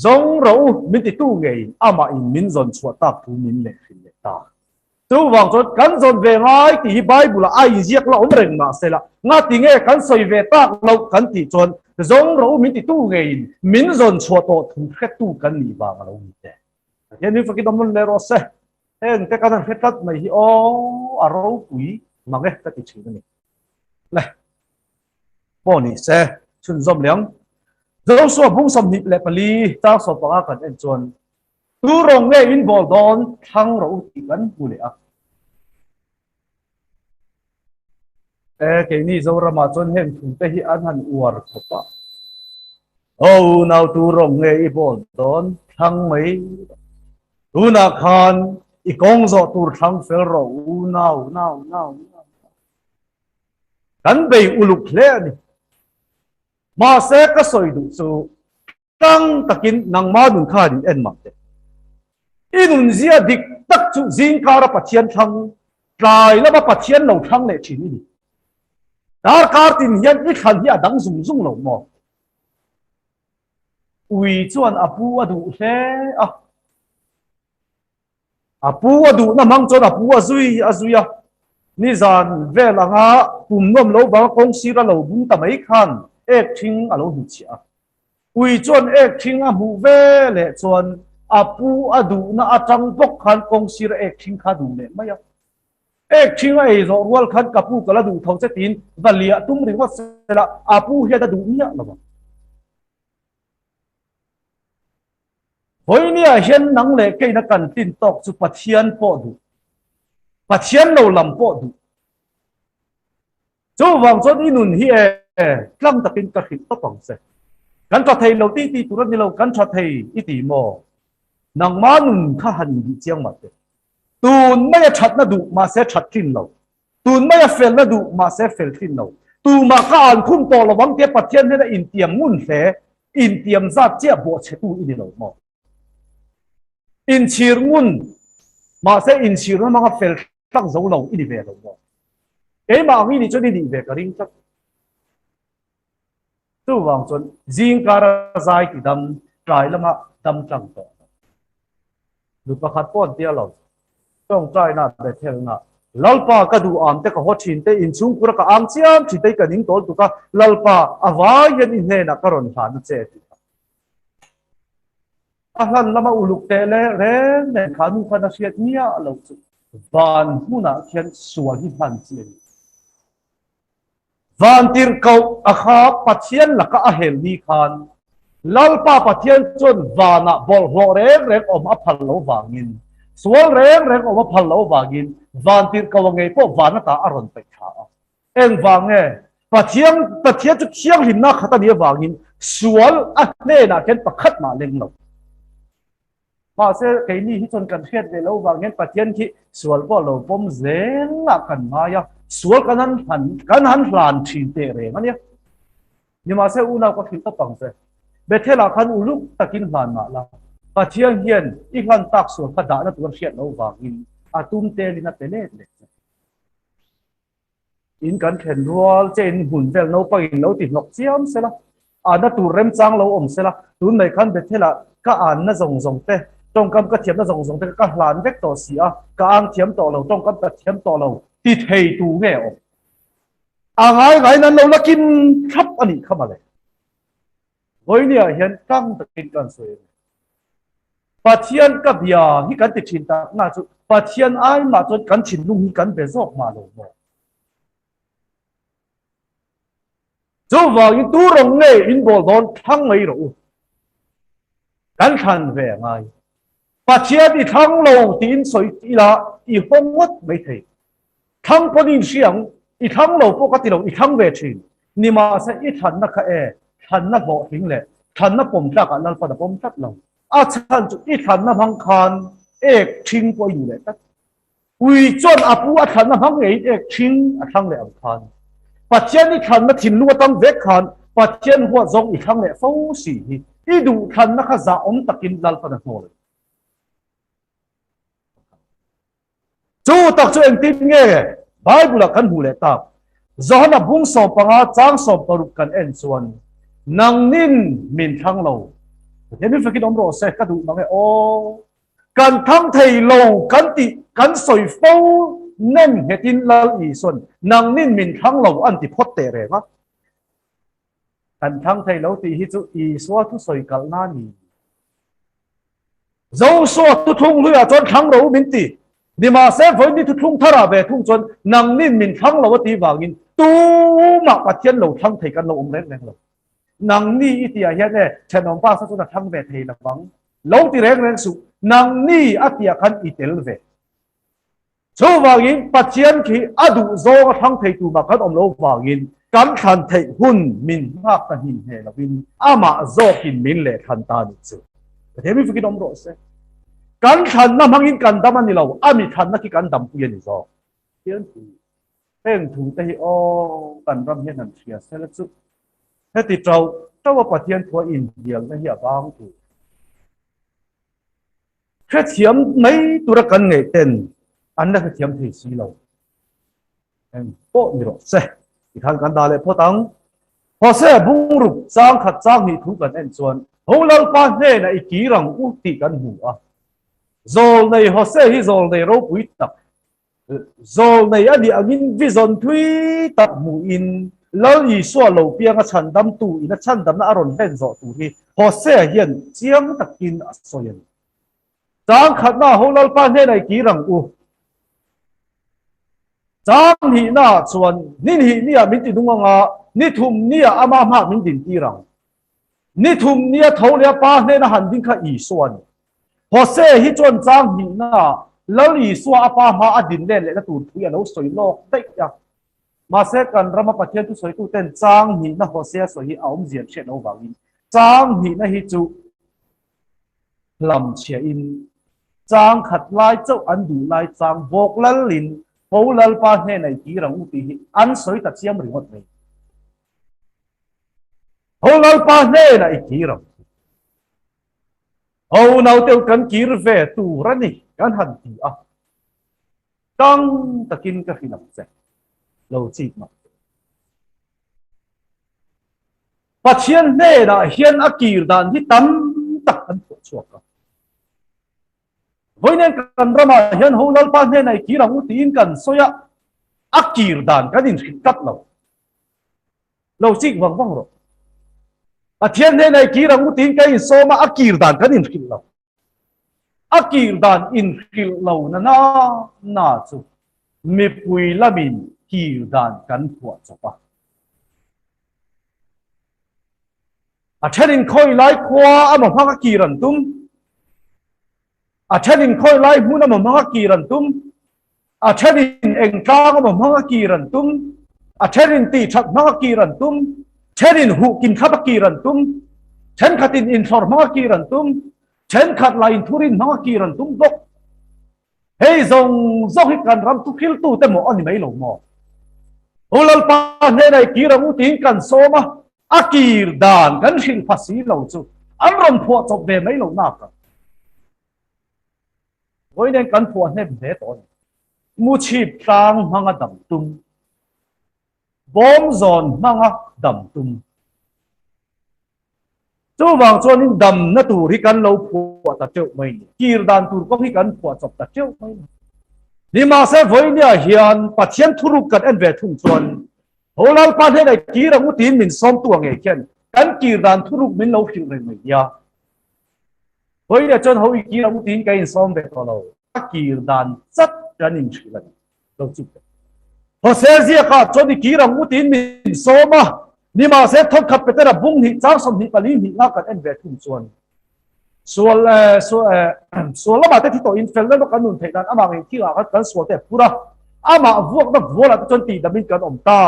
zawng ro min titu ngeiin amah in min zawn chhuah tak thu min leh hrilh leh ta. Chuvang chuan kan zawn ve ngai tih hi Bible ah a inziak la awm reng mah sela, ngati nge kan sawi ve tak loh kan tih chuan zawng ro min titu ngeiin min zawn chhuah tawh thu hretu kan nih vang a lo ni te. Pathian hi fakin awm nawn leh rawh se. Heng te kan han hre tlat mai hi aw a ropui mang e ka ti thin a ni. Le pawh ni se chhunzawm liang. Joshua bung 24 chang 15 kan en chuan tu rawng nge in bawl dawn thlang rawh u tih kan hmu leh a. E keini Zoramah chuan heng thu te hi an han uar khawp a. Aw nau tu rawng nge i bawl dawn thlang mai tunah khan i kawng zawh tur thlang fel rawh u nau nau nau nau. Kan bei uluk hle a ni. Mahse ka sawi duh chu tlang takin nangma nun khan in en mah teh. I nunzia dik tak chu zingkara Pathian thlang, tlai lama Pathian lo thlang leh thin i ni. Darkar tin hian i thlan hi a dang zung zung lo maw? Ui chuan a pu a duh hle a. A pu a duhna hmang chuan a pu a zui a zui a, nizan vel anga pum nuam lo vanga kawng sir a lo bung ta mai khan ek thing a lo hmuchhiah a. Ui chuan ek thing a hmuh ve leh chuan a pu a duhna atang bawk khan kawng sir a ek thing kha a duh leh mai a. Ek thing a ei zawh rual khan ka pu ka la duh tho che tiin va liah tum ringawt sela a pu hian a duh miah lo ang. Vawinia hian nang leh keina kan tlin tawk chu Pathian pawh duh, Pathian lo lam pawh duh. Chuvang chuan i nun hi e tlang takin ka hrilh tawp ang che. Kan tha thei lo tih tih tur a ni lo, kan tha thei i ti maw? Nangma nun kha han inbih chiang mah teh. Tun maia thatna duh mahse that tlin lo. Tun maia felna duh mahse fel thin lo. Tumah ka an khum tawh lo ang tia Pathian hnena intiam ngun hle, intiam zat chiah bawhchhetu i ni lo maw? Inchhir ngun mahse inchhirna hmanga fel tlak zo lo i ni ve lo maw? Keimah ang i nih chuan i nih ve ka ring tlat. Chuvang chuan zingkara zai ti dam, tlai lama dam tlang tawh lo. Nu pakhat pawh an tia lo. Tawngtaina Bethelna, Lalpa ka duh am te ka haw thin te, inchhungkhura ka ang chiam thin te i ka ning tawl tuk a, Lalpa a vai hian i hnenah ka rawn hlan a che a ti a. A hlan lama uluk teh leh reng nen kha nu khan a hriat miah lo chu van hmunah khian sual hi hman chi a ni. Vantirhkoh a kha Pathian laka a hel ni khan Lalpa Pathian chuan vanah bawlhhlawh reng reng awm a phal lo vangin, sual reng reng awm a phal lo vangin Vantirhkoh a ngei pawh van ata a rawn peih thla a. Engvang nge? Pathian Pathian chu thianghlimna khat a nih avangin sual a hnenah khian pakhat mah leng lo. Mahse, keini hi chuan kan hriat ve lo vang hian Pathian khi sual pawh lo pawm zel ah kan ngai a, sual kan han hlan kan han hlan thin teh reng a nia. Nimahse, unau ka hrilh tawp ang che. Bethel ah khan uluk takin hlan mah la, Pathian hian i hlan tak sual kha dahna tur a hriat lo vangin a tum telin a pe let leh che. In kan thlen rual che in hmun vel naupang in lo ti hnawk chiam sela, ahna tur remchang lo awm sela, tun mai khan Bethel-ah ka anna zawng zawng te, tawngkam ka thiamna zawng zawng te ka hlan vek tawh si a, ka ang thiam tawh lo, tawngkam ka thiam tawh lo ti thei tu nge awm? A ngai ngaiin an lo la kim thlap a nih kha mawle. Vawinia hian tlang takin kan sawi a ni. Pathian ka bia hi kan ti thin tak na chu Pathian ai mah chuan kan thinlung hi kan be zawk mah lo maw? Chuvangin tu rawng nge in bawl dawn thlang mai rawh u. Kan thlan ve a ngai. Pathian i thlang lo tiin sawi ila i hawng ngawt mai thei. Thlang pawn in hria ang, i thlang lo pawh ka ti lo, i thlang ve thin. Nimahse i thlanna kha e, thlanna hlawhtling leh thlanna pawm tlakah Lalpan a pawm tlat lo. A chhan chu i thlanna hmang khan ek ṭhing pawh i duh leh tlat. Ui chuan a pu a thlanna hmang ngeiin ek ṭhing a thlang leh ang khan. Pathian i thlanna thinlung atang vek khan Pathian huat zawng i thlang leh fo si hi i duh thlanna kha zahawm takin Lalpan a hnawl. Chu tak chu engtin nge Bible-ah kan hmuh leh tak? Johana bung 15 chang 60 kan en chuan, Nangnin min thlang lo. Pathian min fakin awm rawh se, ka duh mang e aw. Kan thlang thei lo kan tih kan sawi fo nem nghetin Lal Isuan nangnin min thlang lo an ti phawt teh reng a. Kan thlang thei lo tih hi chu Isua thusawi kalhna a ni. Joshua thuthlung hluiah chuan thlang ro min ti. Nimahse vawiin thuthlung tharah ve thung chuan nangnin min thlang lo a tih vangin tumah Pathian lo thlang thei kan lo awm reng reng lo. Nangni i tihah hian e thenawm pa sa chuan a thlang ve thei lovang. Lo ti reng reng suh. Nangni a tihah khan i tel ve. Chuvangin Pathian khi a duh zawng a thlang thei tumah kan awm lo vangin kan thlan theih hun min nghak ta hni hne lovin amah zawkin min leh thlan ta nih chu. Pathian mi fakin awm rawh se. Kan thlanna hmangin kan dam a ni lo, a mi thlanna khi kan dampui a ni zawk. Pathian thu, heng thu te hi aw kan ram hian han hria sela chu heti tauh tauh a Pathian thua inhnialna hi a bang tur. Hrethiam mai tura kan ngaih ten an la hrethiam thei si lo. Eng pawh ni rawh se. Tikhan kan dah leh phawt ang. Hosea bungruk chang khat chang hnih thu kan en chuan Ho Lalpa hnenah i kir ang u tih kan hmu a. Zawlnei Hosea hi zawlnei ropui tak, zawlnei a nih angin vision thui tak hmuhin Lal Isua lo pianga chhandamtu in a chhandamna a rawn hlen zawh tur hi Hosea hian chiang takin a sawi a ni. Chang khatna ho Lalpa hnenah i kir ang u. Chang hnihnaah chuan ni hnih niah min ti nung anga ni thum niah ama hmaah min din tir ang. Ni thum nia tho leh a pa hnena han ding kha Isua a ni. Hosea hi chuan chang hnihnaah Lal Isua a pa hma a din len lehna tur pui a lo sawi lawk daih a. Mahse kan rama Pathian thusawituten chang hnihna Hosea sawi hi a awmzia an hriat loh vangin chang hnihna hi chu hlamchhiahin chang khat lai chauh an duh lai chang bawk lalin Ho Lalpa hnenah i kir ang u tih hi an sawi ta chiam ringawt mai. Ho Lalpa hnenah i kir ang u. Ho nauteu kan kir ve tur a ni kan han ti a. Tang takin ka hrilh ang che. Lo chik mah. Pathian hnenah hian a kir dan hi tam tak an phuah chhuak a. Vawiin kan ramah hian ho Lalpa hnenah i kir ang u tiin kan sawi a, a kir dan kan inhrilh tlat lo. Lo chik vang vang rawh. Pathian hnenah i kir ang u tiin ka insawm a, a kir dan kan inhrilh lo. A kir dan inhrilh lo na na na chu mipui lamin kir dan kan phuah chawp a. A thenin khawi lai khua amaw hmang a kir an tum. A thenin khawi lai hmun amaw hmang a kir an tum. A thenin eng tlang amaw hmang a kir an tum. A thenin tih that hmang a kir an tum. Thenin huh kin thlap a kir an tum. Thenkhatin inthlawr hmang a kir an tum. Thenkhat lah inthurin hmang a kir an tum bawk. Hei zawng zawng hi kan ram thuhriltute maw a ni mai lo maw? Pu Lalpa hnenah i kir ang u tiin kan sawm a, a kir dan kan hrilh pha si lo chu an rawn phuah chawp ve mai lo nak a. Vawiin kan phuah hnem hle tawh a ni. Muchhip tlang hmanga dam tum. Bawm zawn hmanga dam tum. Chuvang chuanin damna tur hi kan lo phuah ta teuh mai ni. Kir dan tur kawng hi kan phuah chawp ta teuh mai ni. Nimahse vawinia hian Pathian thuruk kan en ve thung chuan Ho Lalpa hnenah kir ang u tiin min sawmtu ang ngei khian kan kir dan thuruk min lo hrilh reng mai nia. Vawinia chuan ho i kir ang u tiin ka insawm ve tawh lo. A kir dan chat kan inhrilh a ni. Lo chuk teh. Hosea ziakah chuan i kir ang u tiin min sawm a, nimahse thawkhat Petera bung hnih chang 24 hnih nga kan en ve thung chuan sual sual lamah te thi tawhin fel na kan nun theih dan amah ngei thil ah khan kan sual te a phur a, amah vuakna vualah te chuan tihdam in kan awm ta.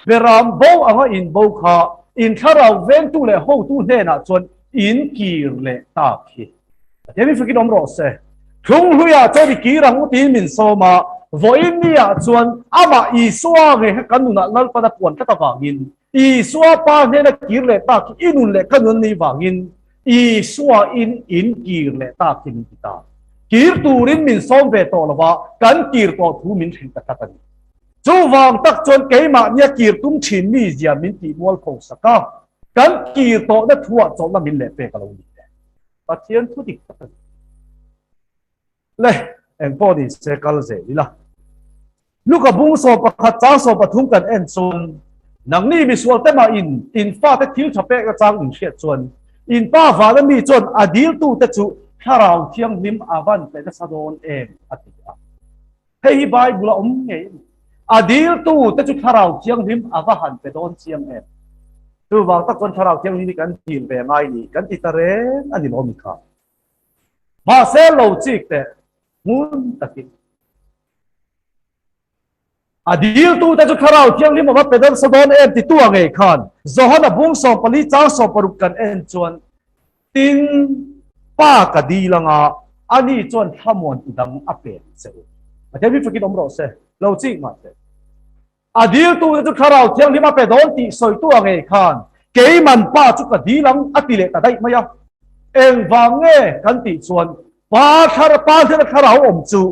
Beram bo anga in bo kha in thlarau vengtu leh hotu hnenah chuan in kir leh tak hi. Pathian mi fakin awm rawh se. Thlunghluiah chuan i kir ang u tiin min sawm a, vawiin niah chuan amah Isua nge kha kan nunah Lalpan a puan tlat avangin, Isua Pa hnena kir leh tak hi i nun leh ka nun anih vangin Isua in in kir leh tak hi min ti ta. Kir turin min sawm ve tawh lova, kan kir tawh thu min hrilh ta tlat a ni. Chuvang tak chuan keimahnia kir tum thin mi zia min tih mualpho sak a, kan kir tawhna thuah chawlhna min leh pek a lo ni e. Pathian thu dik tak a ni. Le, eng pawh ni se kal zel ila. Luka bung 11 chang 13 kan en chuan nangni misual te mah in in fate thil tha pek nachang in hriat chuan in pa vana mi chuan a diltu te chu thlarau thianghlim a van pe nasa dawn em a ti a. Hei hi Bible a awm ngei a ni. A diltu te chu thlarau thianghlim a va han pe dawn chiang em. Chuvang tak chuan thlarau thianghlim hi kan dil ve ngai ni kan ti ta reng a ni lo mi kha. Mahse lo chik teh hmun takin. A diltu te chu thlarau thianghlim a va pe dawn sa dawn em titu a ngei khan Johana bung 14 chang 16 kan en chuan Tin, Pa ka dil anga ani chuan thlamuan tu dang a pek che u. Pathian mi fakin awm rawh se, lo chik mah teh. A diltu te chu Thlarau Thianghlim a pe dawn tih sawitu a ngei khan keiman Pa chu ka dil ang a ti leh ta daih mai a. Engvang nge kan tih chuan Pa thlar Pa hlena Thlarau awm chu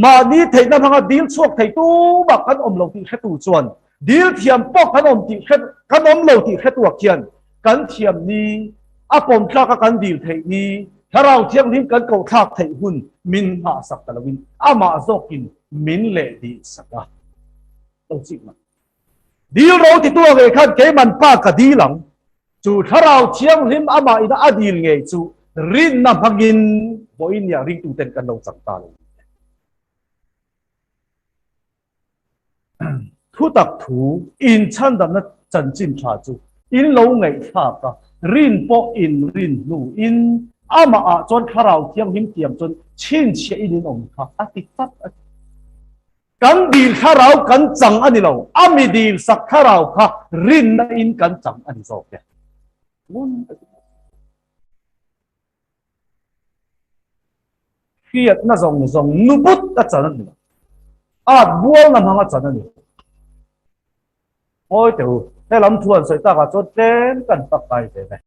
mahni theihna hmanga dil chhuak thei tumah kan awm lo tih hretu chuan dil thiam pawh kan awm tih hre kan awm lo tih hretuah khian kan thiam ni, a pawm tlak a kan dil theih ni, Thlarau Thianghlim kan koh thlak theih hun min nghahsak ta loin amah zawkin min leh dih sak a. Lo chik mai. Dil ro titu a ngei khan keiman pa ka dil ang. Chu Thlarau Thianghlim amah ina a dil ngei chu rinna hmangin vawiin nia ringtuten kan lo chang ta lo. Thutak thu inchhandamna chanchin tha chu in lo ngaihthlak a, rin pawh in rin hnuin amah ah chuan Thlarau Thianghlim tiam chuan chhinchhiah in in awm kha a ti tlat a ti. Kan dil thlarau kan chang a ni lo, a mi dil sak thlarau kha rinna in kan chang a ni zawk e. Hriatna zawng zawng nu but a chan a ni lo. At bualna hmang a chan a ni. Ngawi teh u, he lam thu an sawi takah chuan tlem kan pak kai ve mai.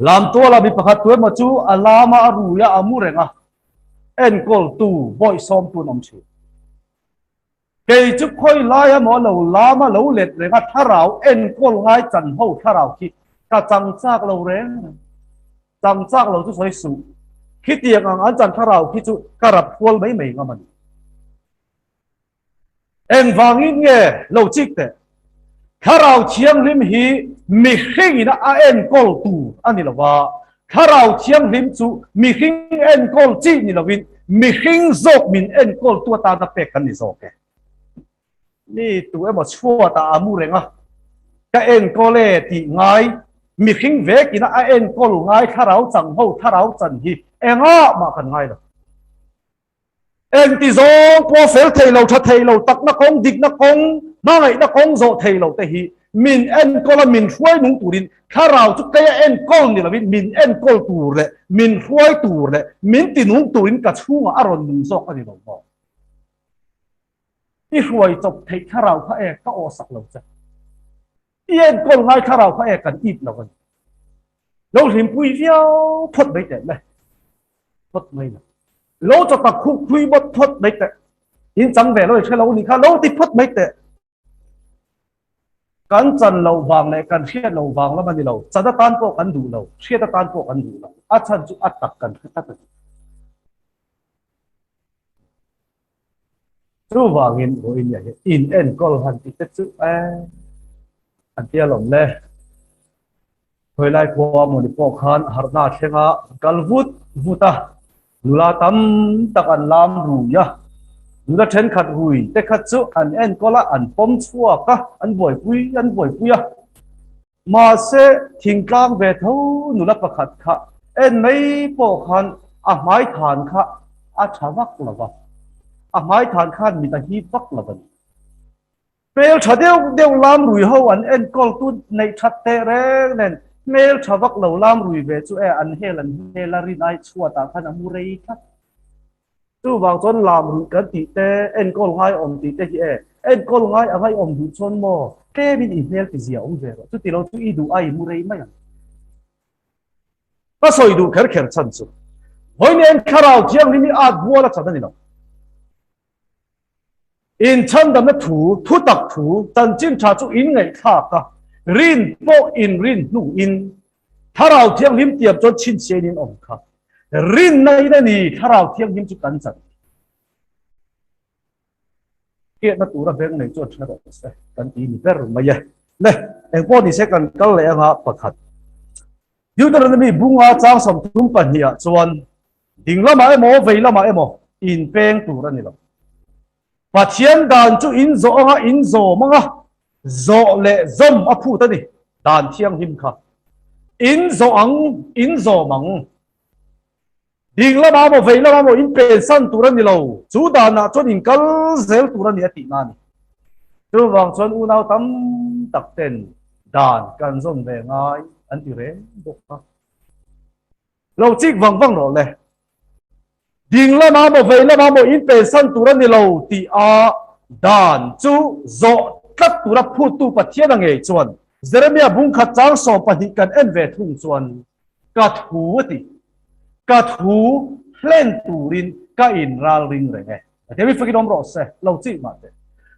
Lamtuala mi pakhat tu emaw chu a lama a rui a, a mu reng a, enkawltu bawihsawmtu an awm thin. Kei chu khawi lai emaw lo lam a lo let reng a, thlarau enkawl ngai chan ho thlarau khi ka chang chak lo reng reng. Chang chak lo chu sawi suh. Khitiang ang an chan thlarau khi chu ka rap hual mai mai ngam a ni. Engvangin nge lo chik teh? Thlarau Thianghlim hi mihringin a enkawl tur a ni lo va, Thlarau Thianghlim chu mihring enkawl chi ni lovin mihring zawk min enkawltu atana pek kan ni zawk e. Mi tu emaw chhuatah a mu reng a, ka enkawl e tih ngai, mihring vekin a enkawl ngai thlarau chang ho thlarau chan hi engah mah kan ngai lo. Engti zawng pawh fel thei lo, tha thei lo, takna kawng, dikna kawng, hmangaihna kawng zawh thei lo te hi min enkawl a, min hruai nung turin thlarau chu kei a enkawl ni lovin min enkawl tur leh min hruai tur leh min ti nung turin ka chhungah a rawn nung zawk a ni lo maw? I hruai chawp theih thlarau kha e ka awhsak lo che. I enkawl ngai thlarau kha e kan it lo a ni. Lo hlimpui viau phawt mai teh le. Phawt mai la. Lo chawtak khuk phui bawt phawt mai teh. In chang ve lo i hre lo ni kha lo ti phawt mai teh. Kan chan loh vang leh kan hriat loh vang lam a ni lo. Chan atan pawh kan duh lo, hriat atan pawh kan duh lo. A chhan chu a tak kan hre tlat a ni. Chuvangin vawiin ah hian in enkawl han tih te chu e an tia lawm le. Khawilai khua mawni pawh khan harhna thlenga kal vut vut a, nula tam tak an lam rui a. Nula thenkhat rui te kha chu an enkawl a, an pawm chhuak a, an buaipui an buaipui a. Mahse thingtlang ve tho nula pakhat kha en mai pawh khan a hmai than kha a tha vak lo va, a hmai than khan mit a hip vak lo a ni. Hmel tha deuh deuh lam rui ho an enkawl tu neih that teh reng nen hmel tha vak lo lam rui ve chu e an hel an hel a rin ai chhuat ah khan a mu rei tlat. Chuvang chuan lam ruih kan tih te enkawl ngai awm tih te hi e enkawl ngai a ngaihawm duh chuan maw tlem in i hmel ti zia awm ve rawh chuti lo chu i duh a i mu rei mai ang. Ka sawi duh kher kher chhan chu vawiin thlarau thianghlim hi at bual a chan a ni lo. Inchhandamna thu, thutak thu, chanchin tha chu in ngaihthlak a, rin pawh in rin hnuin Thlarau Thianghlim tiam chuan chhinchhiain in awm kha. Rinna in a ni Thlarau Thianghlim chu kan chan. Hriatna tura veng nei chuan hre rawh se kan ti ni ber mai e. Le, engpawh ni se kan kal leh anga pakhat. Deuteronomy bunga chang 32 ah chuan Ding lamah emaw, vei lamah emaw inpeng tur a ni lo. Pathian dan chu in zawh anga in zawm anga zawh leh zawm a phut a ni. Dan thianghlim kha in zawh ang, in zawm ang. Ding lamah emaw, vei lamah emaw inpensan tur a ni lo. Chu danah chuan in kal zel tur a ni a tihna a ni. Chuvang chuan unau tam tak ten dan kan zawm ve ngai an ti reng bawk a. Lo chik vang vang rawh le. Ding lamah maw vei lamah maw in pensan tur a ni lo tih a dan chu zawh tlat tura phuttu Pathian a ngei chuan Jeremia bungkhat chang 12 kan en ve thung chuan ka thu a ti. Ka thu hlen turin ka inral ring reng e. Pathian mi fakin awm rawh se, lo chik mah teh.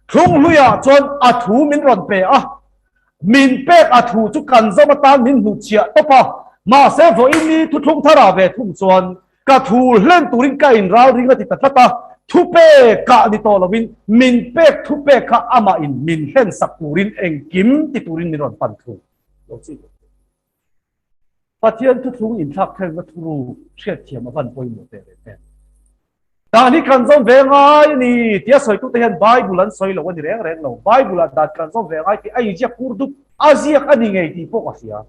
Thlung hluiah chuan a thu min rawn pe a, Min pek a thu chu kan zawm atan min hnutchhiah tawp a, mahse vawiin ni thuthlung thar ah ve thung chuan ka thu hlen turin ka inral ring a ti ta tlat a, thupek ah ni tawh lovin min pek thupek kha amah in min hlen sak turin engkim ti turin min rawn pan thung lo chi. Pathian thuthlung inthlak thlengna thuru hriatthiam a van pawimawh teh reng em? Dan hi kan zawm ve ngai a ni tia sawitute hian Bible an sawi lo a ni reng reng lo. Bible-ah dan kan zawm ve ngai tih a inziak kur dup a ziak a ni ngei tih pawh ka hria.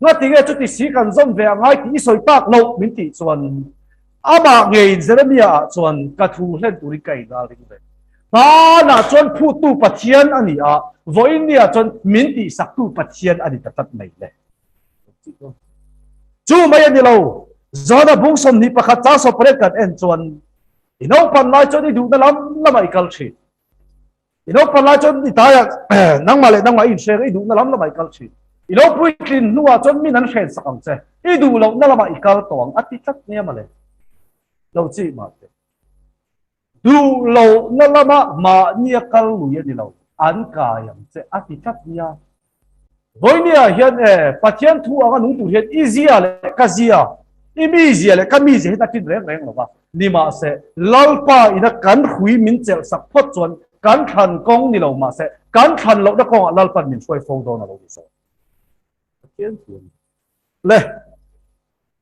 Ngatinge chuti si kan zawm ve a ngai tih i sawi tak loh min tih chuan amah ngeiin Jeremiah-ah chuan ka thu hlen turin ka inral ring ve. Hmanah chuan phuttu Pathian a ni a, vawiin niah chuan min tihsaktu Pathian a ni ta tlat mai le. Chu mai a ni lo, Johana bung 21 chang 18 kan en chuan i naupan lai chuan i duhna lam lamah i kal thin. I naupan lai chuan i taiah nangmah leh nangmah i inhreng a, i duhna lam lamah i kal thin. I lo puitlin hnuah chuan min an hren sak ang che, i duh lohna lamah i kal tawh ang a ti tlat nia mawle. Lo chih mah teh. Duh lohna lamah mahnia kal lui a ni lo, an kai ang che a ti tlat nia. Vawinia hian e, Pathian thu anga nung tur hian i zia leh ka zia, i mi zia leh ka mi zia hian a ṭin reng reng lo va. Nimahse, Lalpa ina kan hrui min chelh sak phawt chuan kan thlan kawng ni lo mahse, kan thlan lohna kawngah Lalpan min hruai fo dawn a lo ni zawk. Pathian thu a ni. Le,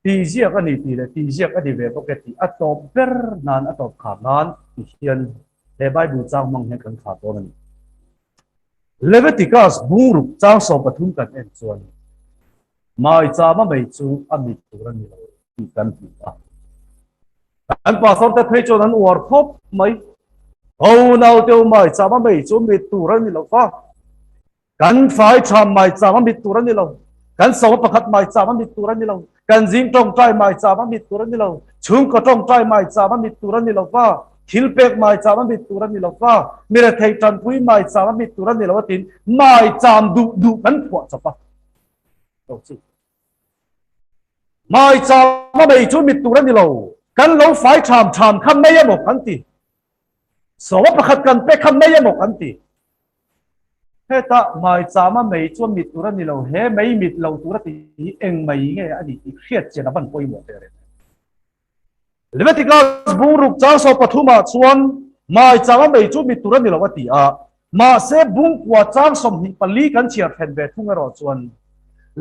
tih ziak a ni tih leh tih ziak a ni ve bawk e tih a tawp ber nan a tawp khar nan ti hian he Bible chang hmang hian kan khar dawn a ni. Leviticus bungruk chang 13 kan en chuan maichama mei chu a mit tur a ni lo tih kan hmu a. Kan pastor te phei chuan an uar khawp mai. Ho naute maichama mei chu mit tur a ni lo va. Kan fai ṭham maicham a mit tur a ni lo. Kan sawma pakhat maicham a mit tur a ni lo. Kan zing ṭawngṭai maicham a mit tur a ni lo. Chhungkaw ṭawngṭai maicham a mit tur a ni lo va. Thil pek maicham a mit tur a ni lo va. Mi rethei ṭanpui maicham a mit tur a ni lo a tiin maicham duh duh kan phuah chawp a. Lo chi. Maicham a mei chu mit tur a ni lo. Kan lo fai ṭham ṭham kha mei emaw kan ti. Sawma pakhat kan pek kha mei emaw kan ti. Heta maichama mei chuan mit tur a ni lo, he mei mit lo tur a ti hi eng mei nge a ni tih hriat chian a van pawimawh teh reng. Leviticus bungruk chang saw pathumah chuan maichama mei chu mit tur a ni lo a ti a, mahse bungkua chang 24 kan chhiar thlen ve thung erawh chuan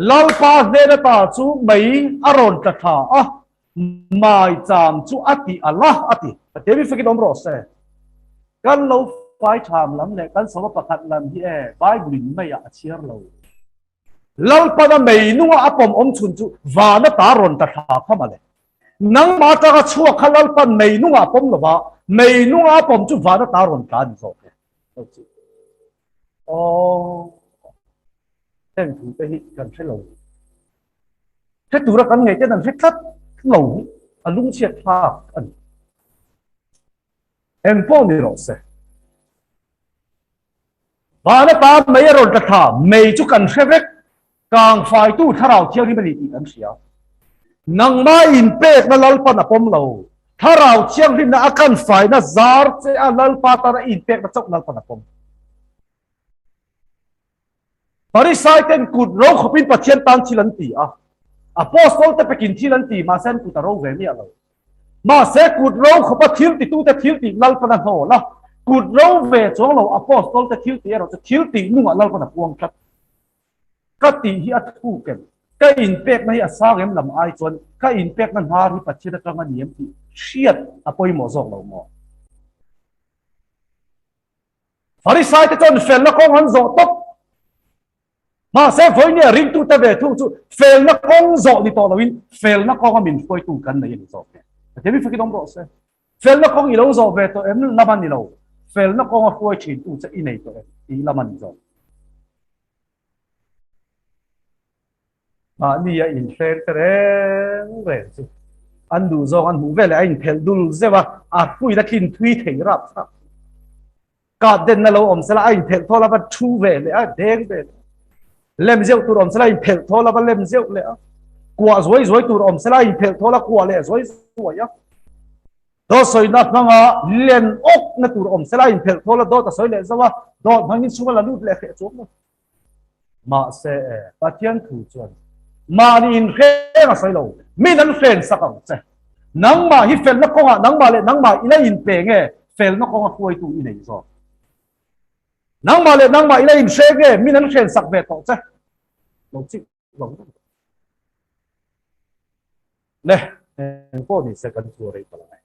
Lalpa hnen ata chu mei a rawn tla tha a, Maicham chu a tih a la a ti. Pathian mi fakin awm rawh se. Kan lo fai tham lam leh kan sawma pakhat lam hi e Bible in meiah a chhiar lo. Lalpana mei nunga a pawm awm chhun chu vana ta rawn ta thla kha male. Nangmah atanga chhuak kha Lalpan mei nunga a pawm lova, mei nunga a pawm chu vana ta rawn tla a ni zawk e. Aw, heng thu te hi kan hre lo. Hre tura kan ngaih ten an hre tlat lo hi a lungchhiat thlak a ni. Eng pawh ni rawh se. Vana ta mei a rawn tla thla, mei chu kan hre vek, kang faitu thlarau thianghlim a ni tih kan hria. Nangmah inpekna Lalpan a pawm lo, thlarau thianghlimna a kan faina zar che a Lalpa tana inpekna chauh Lalpan a pawm. Pharisai ten kut ro khawpin Pathian tan thil an ti a, Apostol te pekin thil an ti, mahse an kut a ro ve miah lo. Mahse kut ro khawpa thil titute thil tih Lalpan a hnawl a, kut ro ve chuang lo Apostol te thil tih erawh chu thil tih nungah Lalpan a puang tlat. Ka tih hi a thuk em? Ka inpekna hi a sang em lam ai chuan ka inpekna hnar hi Pathian atang a ni em tih hriat a pawimawh zawk lo maw? Farisai te chuan felna kawng an zawh tawp. Mahse vawinia ringtute ve thung chu felna kawng zawh ni tawh loin felna kawnga min hruaitu kan nei a ni zawk e. Pathian mi fakin awm rawh se. Felna kawng i lo zawh ve tawh em lam a ni lo. Felna kawnga hruai thintu che i nei tawh em tih lam a ni zawk. Mahni a inhreng te reng reng chu an duh zawng an hmuh veleh a inphelh dul zeuh a, a hruin a tlin thui thei rap thlap. Kah denna lo awm sela a inphelh thawl a va thu ve leh a, deng ve leh a. Lem zeuh tur awm sela a inphelh thawl a va lem zeuh leh a. Kuah zuai zuai tur awm sela a inphelh thawl a kuah leh zuai zuai a. Dawt sawina hmanga len awkna tur awm sela a inphelh thawl a dawt a sawi leh zauh a, dawt hmangin chhunga la lut leh hreh chuang lo. Mahse e, Pathian thu chuan mahni inhreng a sawi lo, min an hren sak ang che. Nangmah hi felna kawngah nangmah leh nangmah i la inpe nge felna kawnga hruaitu i nei zawk? Nangmah leh nangmah i la inhre nge min an hren sak ve tawh che? Lo chik lo reng. Le, eng pawh ni se kan thu a rei ta lo e.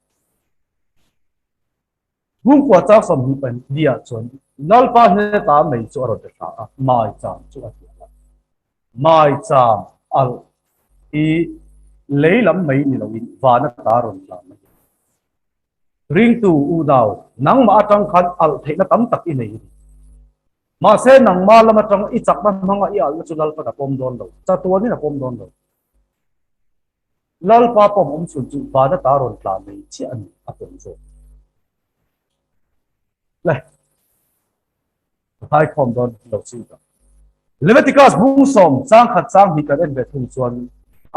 Chhungkua chang 24 ah chuan Lalpa hnena ta mei chu a rawn ti thla a, maicham chu a ti alh a. Maicham alh hi lei lam mai ni loin van ata rawn tla mai a ni. Ringtu unau, nangmah atang khan alh theihna tam tak i nei a ni. Mahse nangmah lam atang i chakna hmanga i alhna chu Lalpan a pawm dawn lo, chatuanin a pawm dawn lo. Lalpa pawm awm chhun chu van ata rawn tla mai chiah a ni, a pawm zawk. Le, ka thaikhawm dawn lo chu ta. Leviticus bung sawm chang khat chang hnih kan en ve thung chuan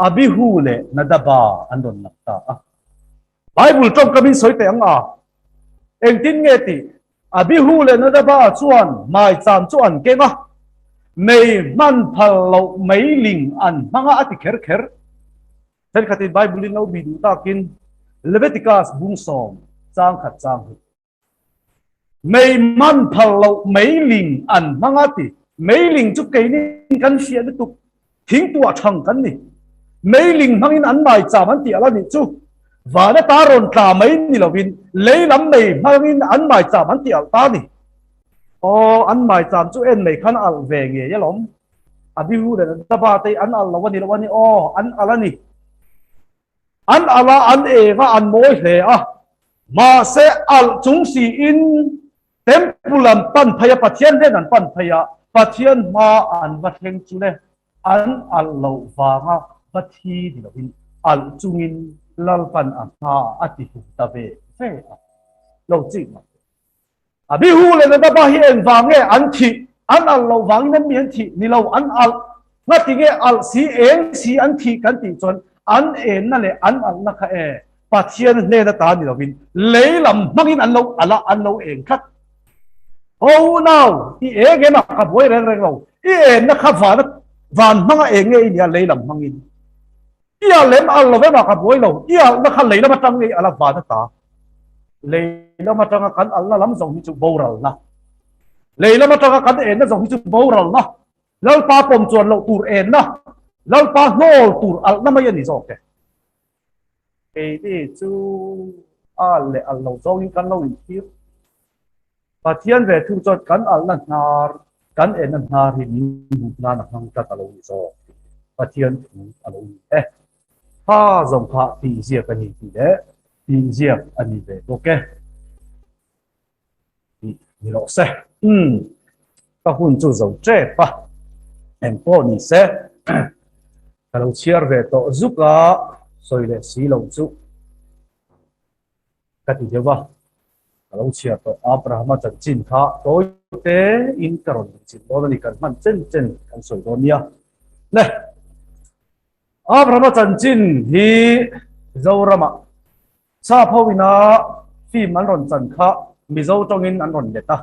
Abihu leh Nadaba an rawn lang ta a. Bible tawngkamin sawi teh ang a, engtin nge tih? Abihu leh Nadaba chuan maicham chu an keng a, mei hman phal loh meiling an hmang a a ti kher kher. Thenkhatin Bible-in lo bih duh takin Leviticus bung sawm chang khat chang hi. Mei hman phal loh meiling an hmang a ti. Meiling chu keini kan hriat lutuk, thingtuah thang kan ni. Meiling hmangin an maicham an tih a la nih chu. Van ata rawn tla mai ni lovin lei lam mei hmangin an maicham an tih alh ta a ni. Aw, an maicham chu en mai khan a alh ve ngei alawm. A bihu leh daba te an alh lo a ni lo a ni. Aw, an alh a ni. An alh a, an eng a, an mawi hle a. Mahse, alh chung siin temple an pan phei a, Pathian hnen an pan phei a, Pathian hma an va thleng chu le, an alh loh vanga va thi ni loin alh chungin Lalpan a hma a ti hlum ta ve ve a. Lo chik mai teh. Abihu leh Nadaba hi engvang nge an thih? An alh loh vangin an mi an thih? Ni lo, an alh. Ngati nge alh si, eng si an thih kan tih chuan an enna leh an alhna kha e. Pathian hnen ata ni lovin lei lam hmangin an lo alh a, an lo eng tlat. Ho nau, i eng em a, ka buai reng reng lo. I enna kha van van hmanga eng nge i nia lei lam hmangin. I alh em alh lo em a, ka buai lo. I alhna kha lei lam atang nge i alh a, van ata. Lei lam atanga kan alhna lam zawng hi chu boralna. Lei lam atanga kan enna zawng hi chu boralna. Lalpa pawm chuan loh tur enna, Lalpa hnawl tur alhna mai a ni zawk e. Keini chu al leh alh lo zawngin kan lo inthlir. Pathian ve thung chuan kan alhna hnar, kan enna hnar hi min hmuh nan a hmang tlat a lo ni zawk tih Pathian thu a lo ni e. Kha zawng kha tih ziak a ni tih leh tih ziak a ni ve bawk e. Tih ni rawh se. Umm, ka hun chu zo tep a, eng pawh ni se ka lo chhiar ve tawh zuk a, sawi leh si lo chu ka ti deuh a, ka lo chhiar tawh Abrahama chanchin kha tawi te in ka rawn chin dawn a ni, kan hman chen chen kan sawi dawn nia. Le, Abrahama chanchin hi Zoramah Sap ho ina film an rawn chan kha Mizo tawngin an rawn let a,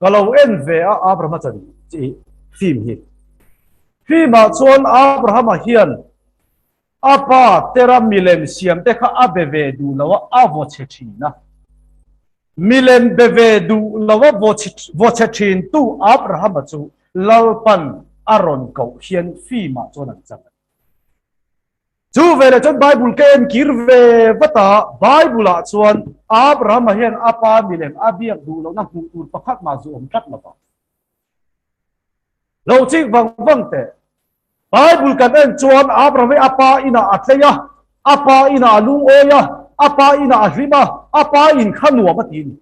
ka lo en ve a Abrahama chan chi film hi. Film ah chuan Abrahama hian a pa tera milem siam te kha a be ve duh lo a, a vaw chhe thin a. Milem be ve duh lo a vaw chhe thin tu Abrahama chu Lalpan a rawn koh hian film ah chuan an chan a. Chu veleh chuan Bible ka en kir ve vat a, Bible ah chuan Abrahama hian a pa milem a biak duh lohna hmuh tur pakhat mah zu awm tlat lo va. Lo chik vang vang teh. Bible kan en chuan Abraham hi a pa inah a tlei a, a pa inah a lungawi a, a pa inah a hlim a, a pa in kha nuam a ti a ni.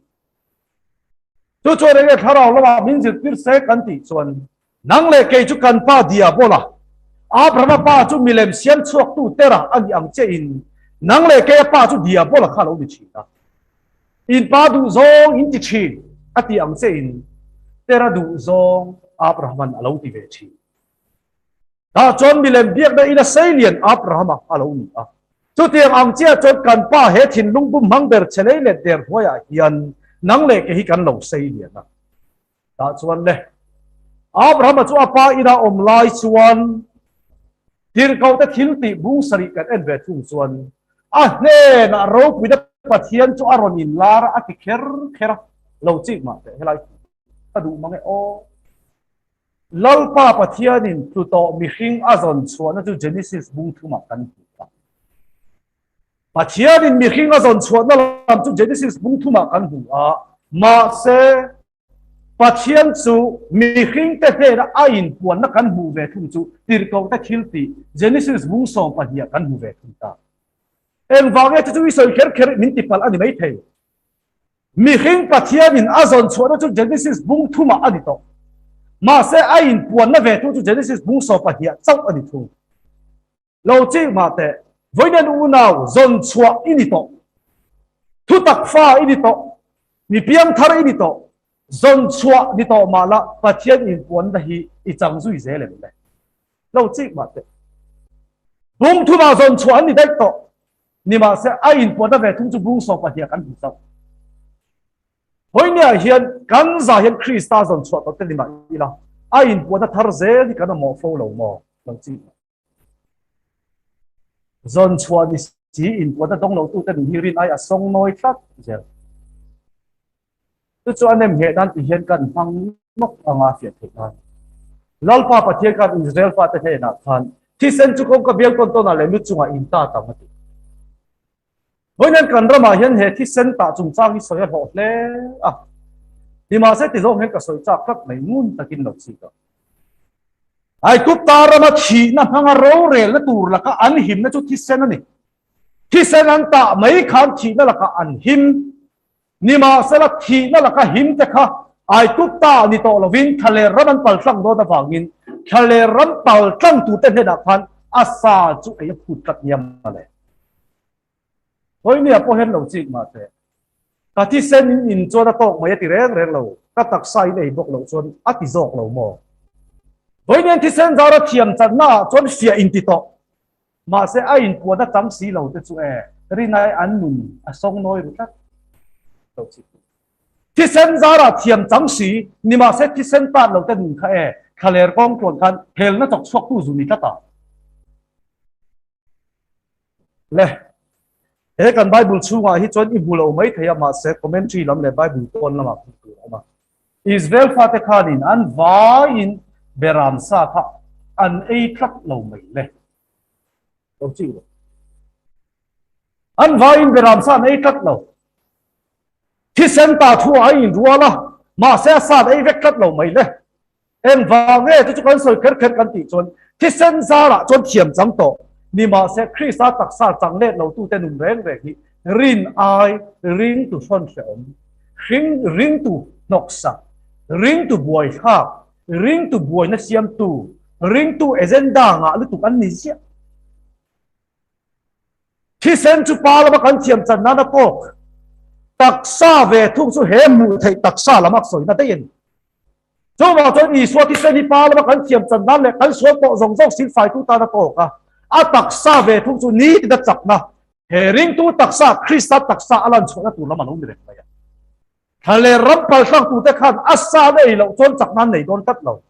Chu chuan enge thlarau lamah min zirtir se kan tih chuan Nang leh kei chu kan pa Diabola, Abrahama pa chu milem siam chhuaktu Terah a ni ang che in, nang leh kei a pa chu Diabola kha a lo ni thin a. In pa duh zawng in ti thin a ti ang che in, Terah duh zawng Abrahaman a lo ti ve thin. Tah chuan milem biakna in a seilian Abrahama a lo ni a. Chutiang ang chiah chuan kan pa he thinlung bum hmang ber che lei let der hnuaiah hian nang leh kei hi kan lo seilian a. Tah chuan le, Abrahama chu a pa ina awm lai chuan tirhkohte thil tih bung sarih kan en ve thung chuan a hnenah ropuina Pathian chu a rawn inlar a, a ti kher kher a, lo chik mah teh helai thu ka duh mang e aw. Lalpa Pathianin tlu tawh mihring a zawn chhuahna chu Genesis bung thumah kan hmu a. Pathianin mihring a zawn chhuahna lam chu Genesis bung thumah kan hmu a, mahse Pathian chu mihringte hnena a inpuanna kan hmuh ve thung chu tirhkohte thil tih Genesis bung 12 ah kan hmu ve thung ta. Engvang nge chu chu i sawi kher kher min tipalh a ni maithei. Mihring Pathianin a zawn chhuahna chu Genesis bung thumah a ni tawh. Mahse a inpuanna ve thung chu Genesis bung 12 ah chauh a ni thung. Lo chik mah teh, vawiin unau zawn chhuah i ni tawh, thutak fa i ni tawh, mi piangthar i ni tawh, zawn chhuah ni tawh mah la Pathian inpuanna hi i chang zui zel em le? Lo chik mah teh, bung thumah zawn chhuah an ni daih tawh, nimahse a inpuanna ve thung chu bung 12 ah kan hmu chauh. Vawinia hian kan za hian Krista zawn chhuah tawh te ni mah ila, a inpuanna thar zel hi kan mamawh fo lo maw? Lo chik mah. Zawn chhuah ni si inpuan a dawng lo tute nun hi rin ai a sawng nawi tlat zel. Chu chu a nem ngheh nan ti hian kan hmang nawk anga fiah theih nan. Lalpa Pathian khan Israel fate hnenah khan thisen chu kawngka bial tawn tawnah leh lu chungah in ta tam a ti. Vawiin kan ramah hian he thisen tah chungchang hi sawi a hlawh hle a. Nimahse ti zawng hian ka sawi chak tlat mai ngun takin lo chik a. Aigupta rama thihna hmanga rorelna tur laka an himna chu thisen a ni. Thisen an tah mai khan thihna lakah an him. Nimahsela thihna laka him te kha Aigupta ni tawh lovin thlaler ram an paltlang dawn avangin thlaler ram paltlang turte hnenah khan a sa chu ei a phut tlat nia mawle. Hawinia pawh hian lo chik mah teh. Ka thisen in in chuan a tawk mai a ti reng reng lo, ka taksa in ei bawk loh chuan a ti zawk lo maw? Vawiin thisen zara thiam channa ah chuan fiah in ti tawh. Mahse a inpuan a tam si lo te chu e, Rinai an nun a sawngnawi ru tlat lo chi. Thisen zarah thiam chang si, nimahse thisen tat lo te nun kha e, thlaler kawng tluan khan helna chawk chhuaktu zu ni tlat a. Le, he kan Bible chhungah hi chuan i hmu lo mai thei a, mahse commentary lam leh Bible pawn lamah hmuh tur a awm a. Israel fate khanin an vaiin beram sa kha an ei tlat lo mai le. Lo chik lo. An vaiin beram sa an ei tlat lo. Thisen ta thu a inrual a, mahse a sa an ei vek tlat lo mai le. Engvang nge chu chu kan sawi kher kher kan tih chuan thisen zarah chuan thiam chang tawh ni mahse Krista taksa chang let lo tute nun reng reng hi rin ai ringtu hrawn hrehawm, hring ringtu hnawksak, ringtu buaithlak, ringtu buaina siamtu, ringtu agenda ngah lutuk an ni ziah. Thisen chu pa lama kan thiam chan nana tawk taksa ve thung chu he hmuh theih taksa lam a sawina daih a ni. Chuvang chuan Isua thisen hi pa lama kan thiam chan nan leh kan sual tawh zawng zawng silfaitu tan a tawk a, a taksa ve thung chu nitin a chakna, he ringtu taksa, Krista taksa a lan chhuahna tur lam a lo ni reng mai a. Thla leh ram paltlang tute khan a sa na ei loh chuan chakna an nei dawn tlat lo.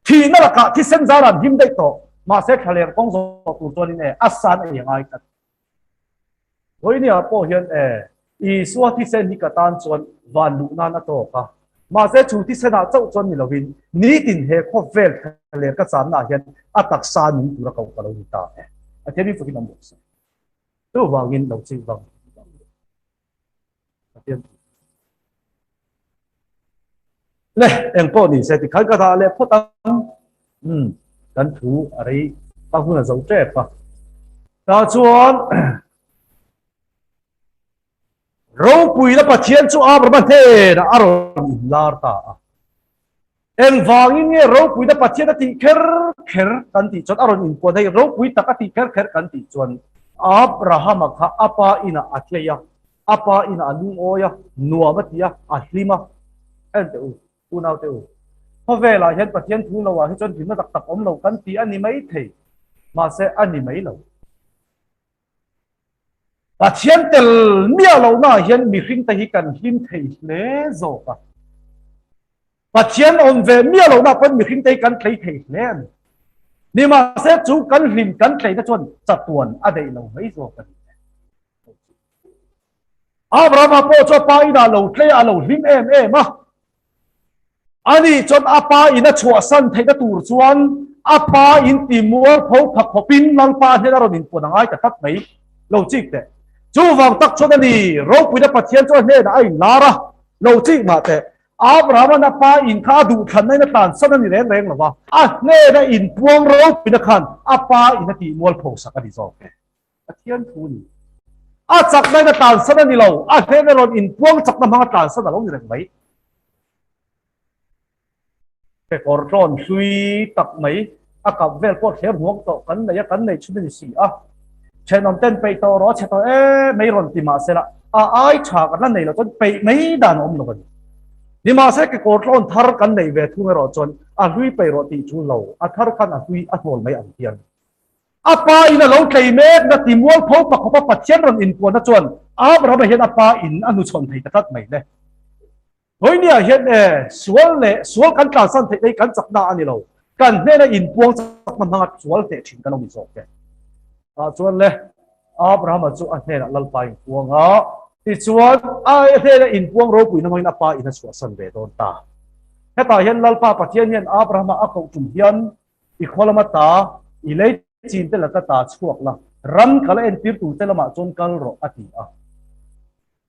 Thihna lakah thisen zar an him daih tawh, mahse thlaler kawng zawh tur chuanin e, a san ei a ngai tlat. Vawinia pawh hian e, Isua thisen hi ka tan chuan van luh nan a tawk a, mahse chu thisenah chauh chuan ni lovin nitin he khawvel thlaler ka channaah hian a taksa nung tura koh ka lo ni ta e. A thiam in fakin a mawh se. Chuvangin lo chih vang. Le eng pawh ni se ti khan ka dah leh phawt ang. Um kan thu a rei a hun a zo tep a. Tah chuan ropuina Pathian chu Abrahama hnenah a rawn inlar ta a. Engvangin nge ropuina Pathian a tih kher kher kan tih chuan a rawn inpuan hei ropui tak a tih kher kher kan tih chuan Abrahama kha a pa inah a tlei a, a pa inah a lungawi a, nuam a ti a, a hlim a. En teh u, unau teh u, khawvelah hian Pathian thu loah hi chuan hlimna tak tak awm lo kan ti a ni mai thei, mahse a ni mai lo. Pathian tel miah lohnaah hian mihringte hi kan hlim thei hle zawk a. Pathian awm ve miah lohnaah pawhin mihringte hi kan tlei thei hle a ni. Nimahse chu kan hlim kan tleina chuan chatuan a daih lo mai zawk a ni. Abrahama pawh chu a pa inah lo tlei a, a lo hlim em em a. Ani chuan a pa in a chhuahsan theihna tur chuan a pa in ti mualpho pha khawpin Lalpa hnena rawn inpuan a ngai ta tlat mai lo chik teh. Chuvang tak chuan a ni, ropuina Pathian chu a hnenah a inlar a, lo chik mah teh. Abrahama'n a pa in kha a duhthlanna in a tlansan a ni reng reng lo va, a hnena inpuang ropuina khan a pa in a tih mualpho sak a ni zawk e. Pathian thu ni. A chakna in a tlansan a ni lo, a hnena rawn inpuang chakna hmanga tlansan a lo ni reng mai. Kekawr tlawn hlui tak mai, a kap vel pawh thler hmuang tawh kan nei a, kan nei chhun a ni si a. Thenawm ten peih tawh rawh a chhe tawh e mai rawn ti mah sela, a ai tha kan la nei lo chuan peih mai dan a awm lo a ni. Nimahse kekawr tlawn thar kan neih ve thung erawh chuan a hlui peih rawh tih chu lo, a thar khan a hlui a hnawl mai ang hian. A pa in a lo tlei mek na ti mualpho pa khawpa Pathian rawn inpuanna chuan Abrahama hian a pa in a hnuchhawn thei ta tlat mai le. Vawinia hian e, sual leh sual kan tlansan theih na hi kan chakna a ni lo, kan hnena inpuang chakna hmanga sual hneh thin kan awm zawk e. Tah chuan le, Abrahama chu a hnenah Lalpa inpuang a, tichuan a hnena inpuang ropuina hmangin a pa in a chhuahsan ve dawn ta. Hetah hian Lalpa Pathian hian Abrahama a koh tum hian I khaw lama ta, i lei chin te laka ta chhuak la, ram kal a entir tur te lamah chuan kal rawh, a ti a.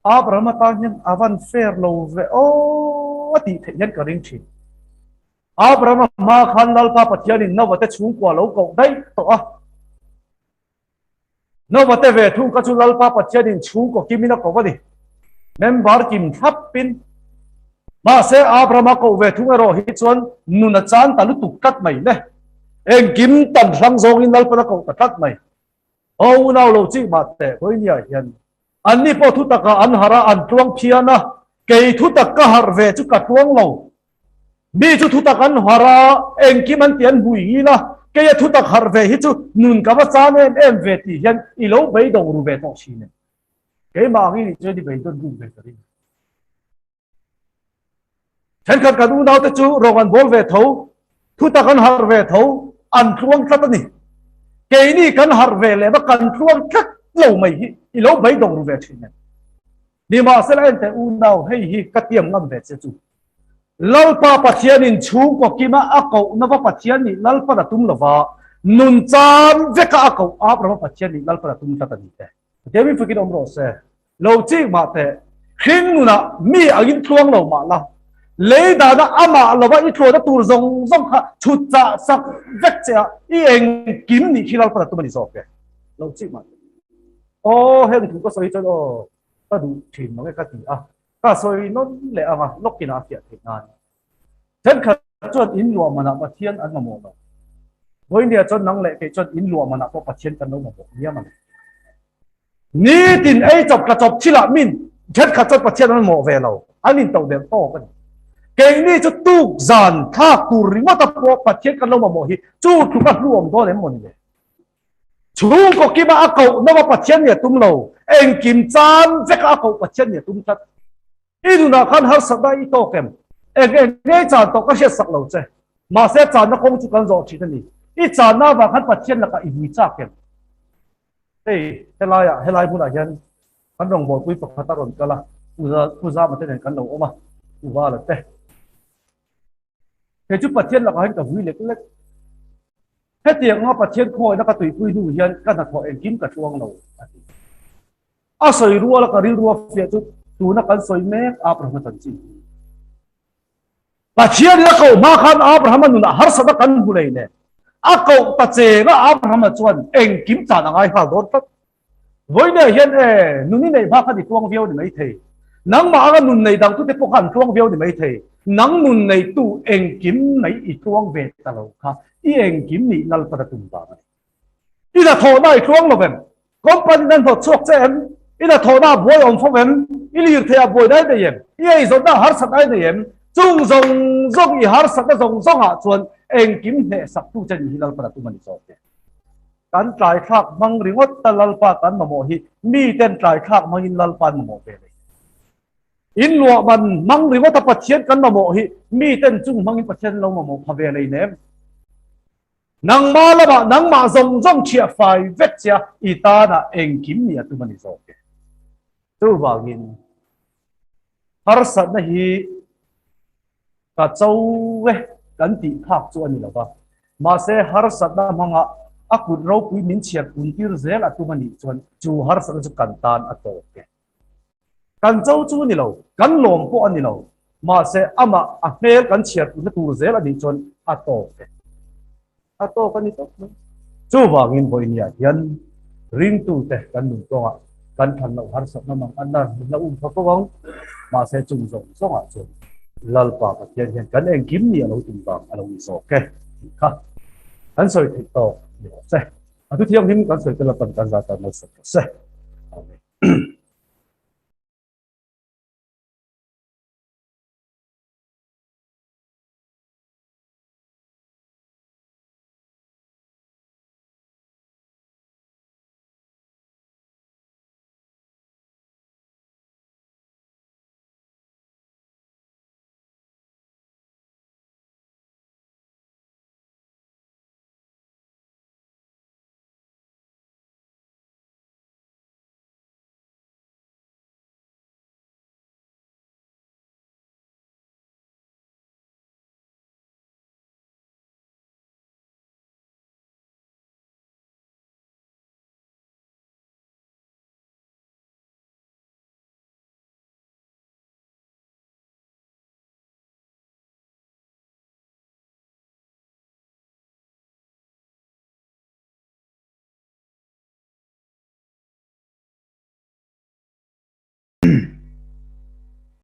Abraham atan hian a van fair lo ve aw a tih theih hian ka ring thin. Abraham-a hma khan Lalpa Pathianin Noah te chhungkua lo koh daih tawh a. Noah te ve thung kha chu Lalpa Pathianin chhungkaw kimin a koh a ni. Member kim thlapin. Mahse Abraham-a koh ve thung erawh hi chuan nun a chan ta lutuk tlat mai le. Engkim tan hrang zawngin Lalpan a koh ta tlat mai. Aw unau lo chih mah teh Vawinia hian anni pawh thu takah an harh a, an tluang phian a, kei thu tak ka harh ve chu ka tluang lo. Mi chu thu tak an harh a, engkim an ti an hui ngil a, kei Keia thutak harh ve hi chu nun ka va chan em em ve tih hian i lo beidawng ru ve tawh thin em? Keimah ang i nih chuan i beidawn ru ve ka ring. Thenkhat kan unaute chu rawng an bawl ve tho, thutak an harh ve tho, an tluang tlat a ni. Keini kan harh ve leh va kan tluang tlat lo mai hi i lo beidawng ru ve thin em? Nimahsela enteh unau hei hi ka tiam ngam ve che chu. Lalpa Pathianin chhungkaw kima a kohna va Pathian nih Lalpan a tum lova, nun chan veka a koh Abrahama Pathian nih Lalpan a tum tlat a ni te. David fakin awm rawh se. Lo chik mah teh, hring nunah mi angin tluang lo mah la, lei dana amah lova i tluana tur zawng zawng kha chhut chah sak vek che a, i engkim nih khi Lalpan a tum a ni zawk e. Lo chik mah teh. Aw, heng thu ka sawi chuan aw, ka duh thin mang e ka ti a, ka sawi nawn leh ang a, lawkin a fiah theih nan. Thenkhat chuan in luah manah Pathian an mamawh lo. Vawinia chuan nang leh kei chuan in luah manah pawh Pathian kan lo mamawh miam a ni. Nitin ei chawp tla chawp thilah min thenkhat chuan Pathian an mamawh ve lo, an intoh der tawk a ni. Keini chu tuk zan thlak tur ringawta pawh Pathian kan lo mamawh hi chu tluk a hluawm dawn em maw ni le? Chhungkaw kima a koh nawa Pathian nia tum lo, engkim chan veka a koh Pathian nia tum tlat. I nunah khan harsatna i tawk em? Eng eng nge chan tawh ka hriat sak lo che. Mahse channa kawng chu kan zawh thin a ni. I channa avang khan Pathian lakah i vui chak em? Hei helaiah helai hmunah hian kan rawngbawlpui pakhat a rawn kal a, Pu Zama te nen kan lo awm a, Pu Vala te. Kei chu Pathian lakah hian ka vui lek lek. Hetiang anga Pathian khawngaihna ka tuipui hnu hian ka hnathawh engkim ka tluang lo a ti. A sawi ruala ka rilru a fiah chu tuna kan sawi mek Abrahama chanchin hi. Pathianin a koh hma khan Abrahama nunah harsatna kan hmu lei nen a koh ta chenga Abrahama chuan engkim chan a ngai nghal dawn tlat. Vawinia hian e, nun i neih hma khan i tluang viau ni mai thei. Nangmah anga nun nei dangtute pawh kha an tluang viau ni mai thei. Nang nun neitu engkim mai i tluang ve ta lo kha i engkim nih Lalpan a tum vang a ni. I la thawhna i tluang lo vem? Company nan hnawt chhuak che em? I la thawhna a buai awm fo vem? I lirthei a buai dai nei em? I eizawnna a harsat dai nei em? Chung zawng zawng i harsatna zawng zawngah chuan engkim hnehsaktu che nih hi Lalpan a tum a ni zawk e. Kan tlaithlak hmang ringawt ta Lalpa kan mamawh hi miten tlaithlak hmangin Lalpa an mamawh ve nei. In luah man hmang ringawt a Pathian kan mamawh hi miten chung hmangin Pathian an lo mamawh pha ve leinem. Nangmah lamah nangmah zawng zawng chhiah fai vek che a, i tanah engkim nih a tum a ni zawk e. Chuvangin harsatna hi ka cho e kan tih phak chu a ni lo va, mahse harsatna hmanga a kut ropui min chhiar pun tir zel a tum a nih chuan chu harsatna chu kan tan a tawp e. Kan cho chu a ni lo, kan lawm pawh a ni lo, mahse amah a hmel kan chhiar putna tur zel a nih chuan a tawk e. A tawk a ni tawp mai. Chuvangin vawinia hian ringtute kan nun kawngah kan than loh harsatna mang an la la um pha fo ang, mahse chung zawng zawngah chuan Lalpa Pathian hian kan engkim ni a lo tum vang a lo ni zawk e tih kha kan sawi theih tawk ni rawh se. A thu thianghlim kan sawi te Lalpan kan zat tan malsawm rawh se. Amen.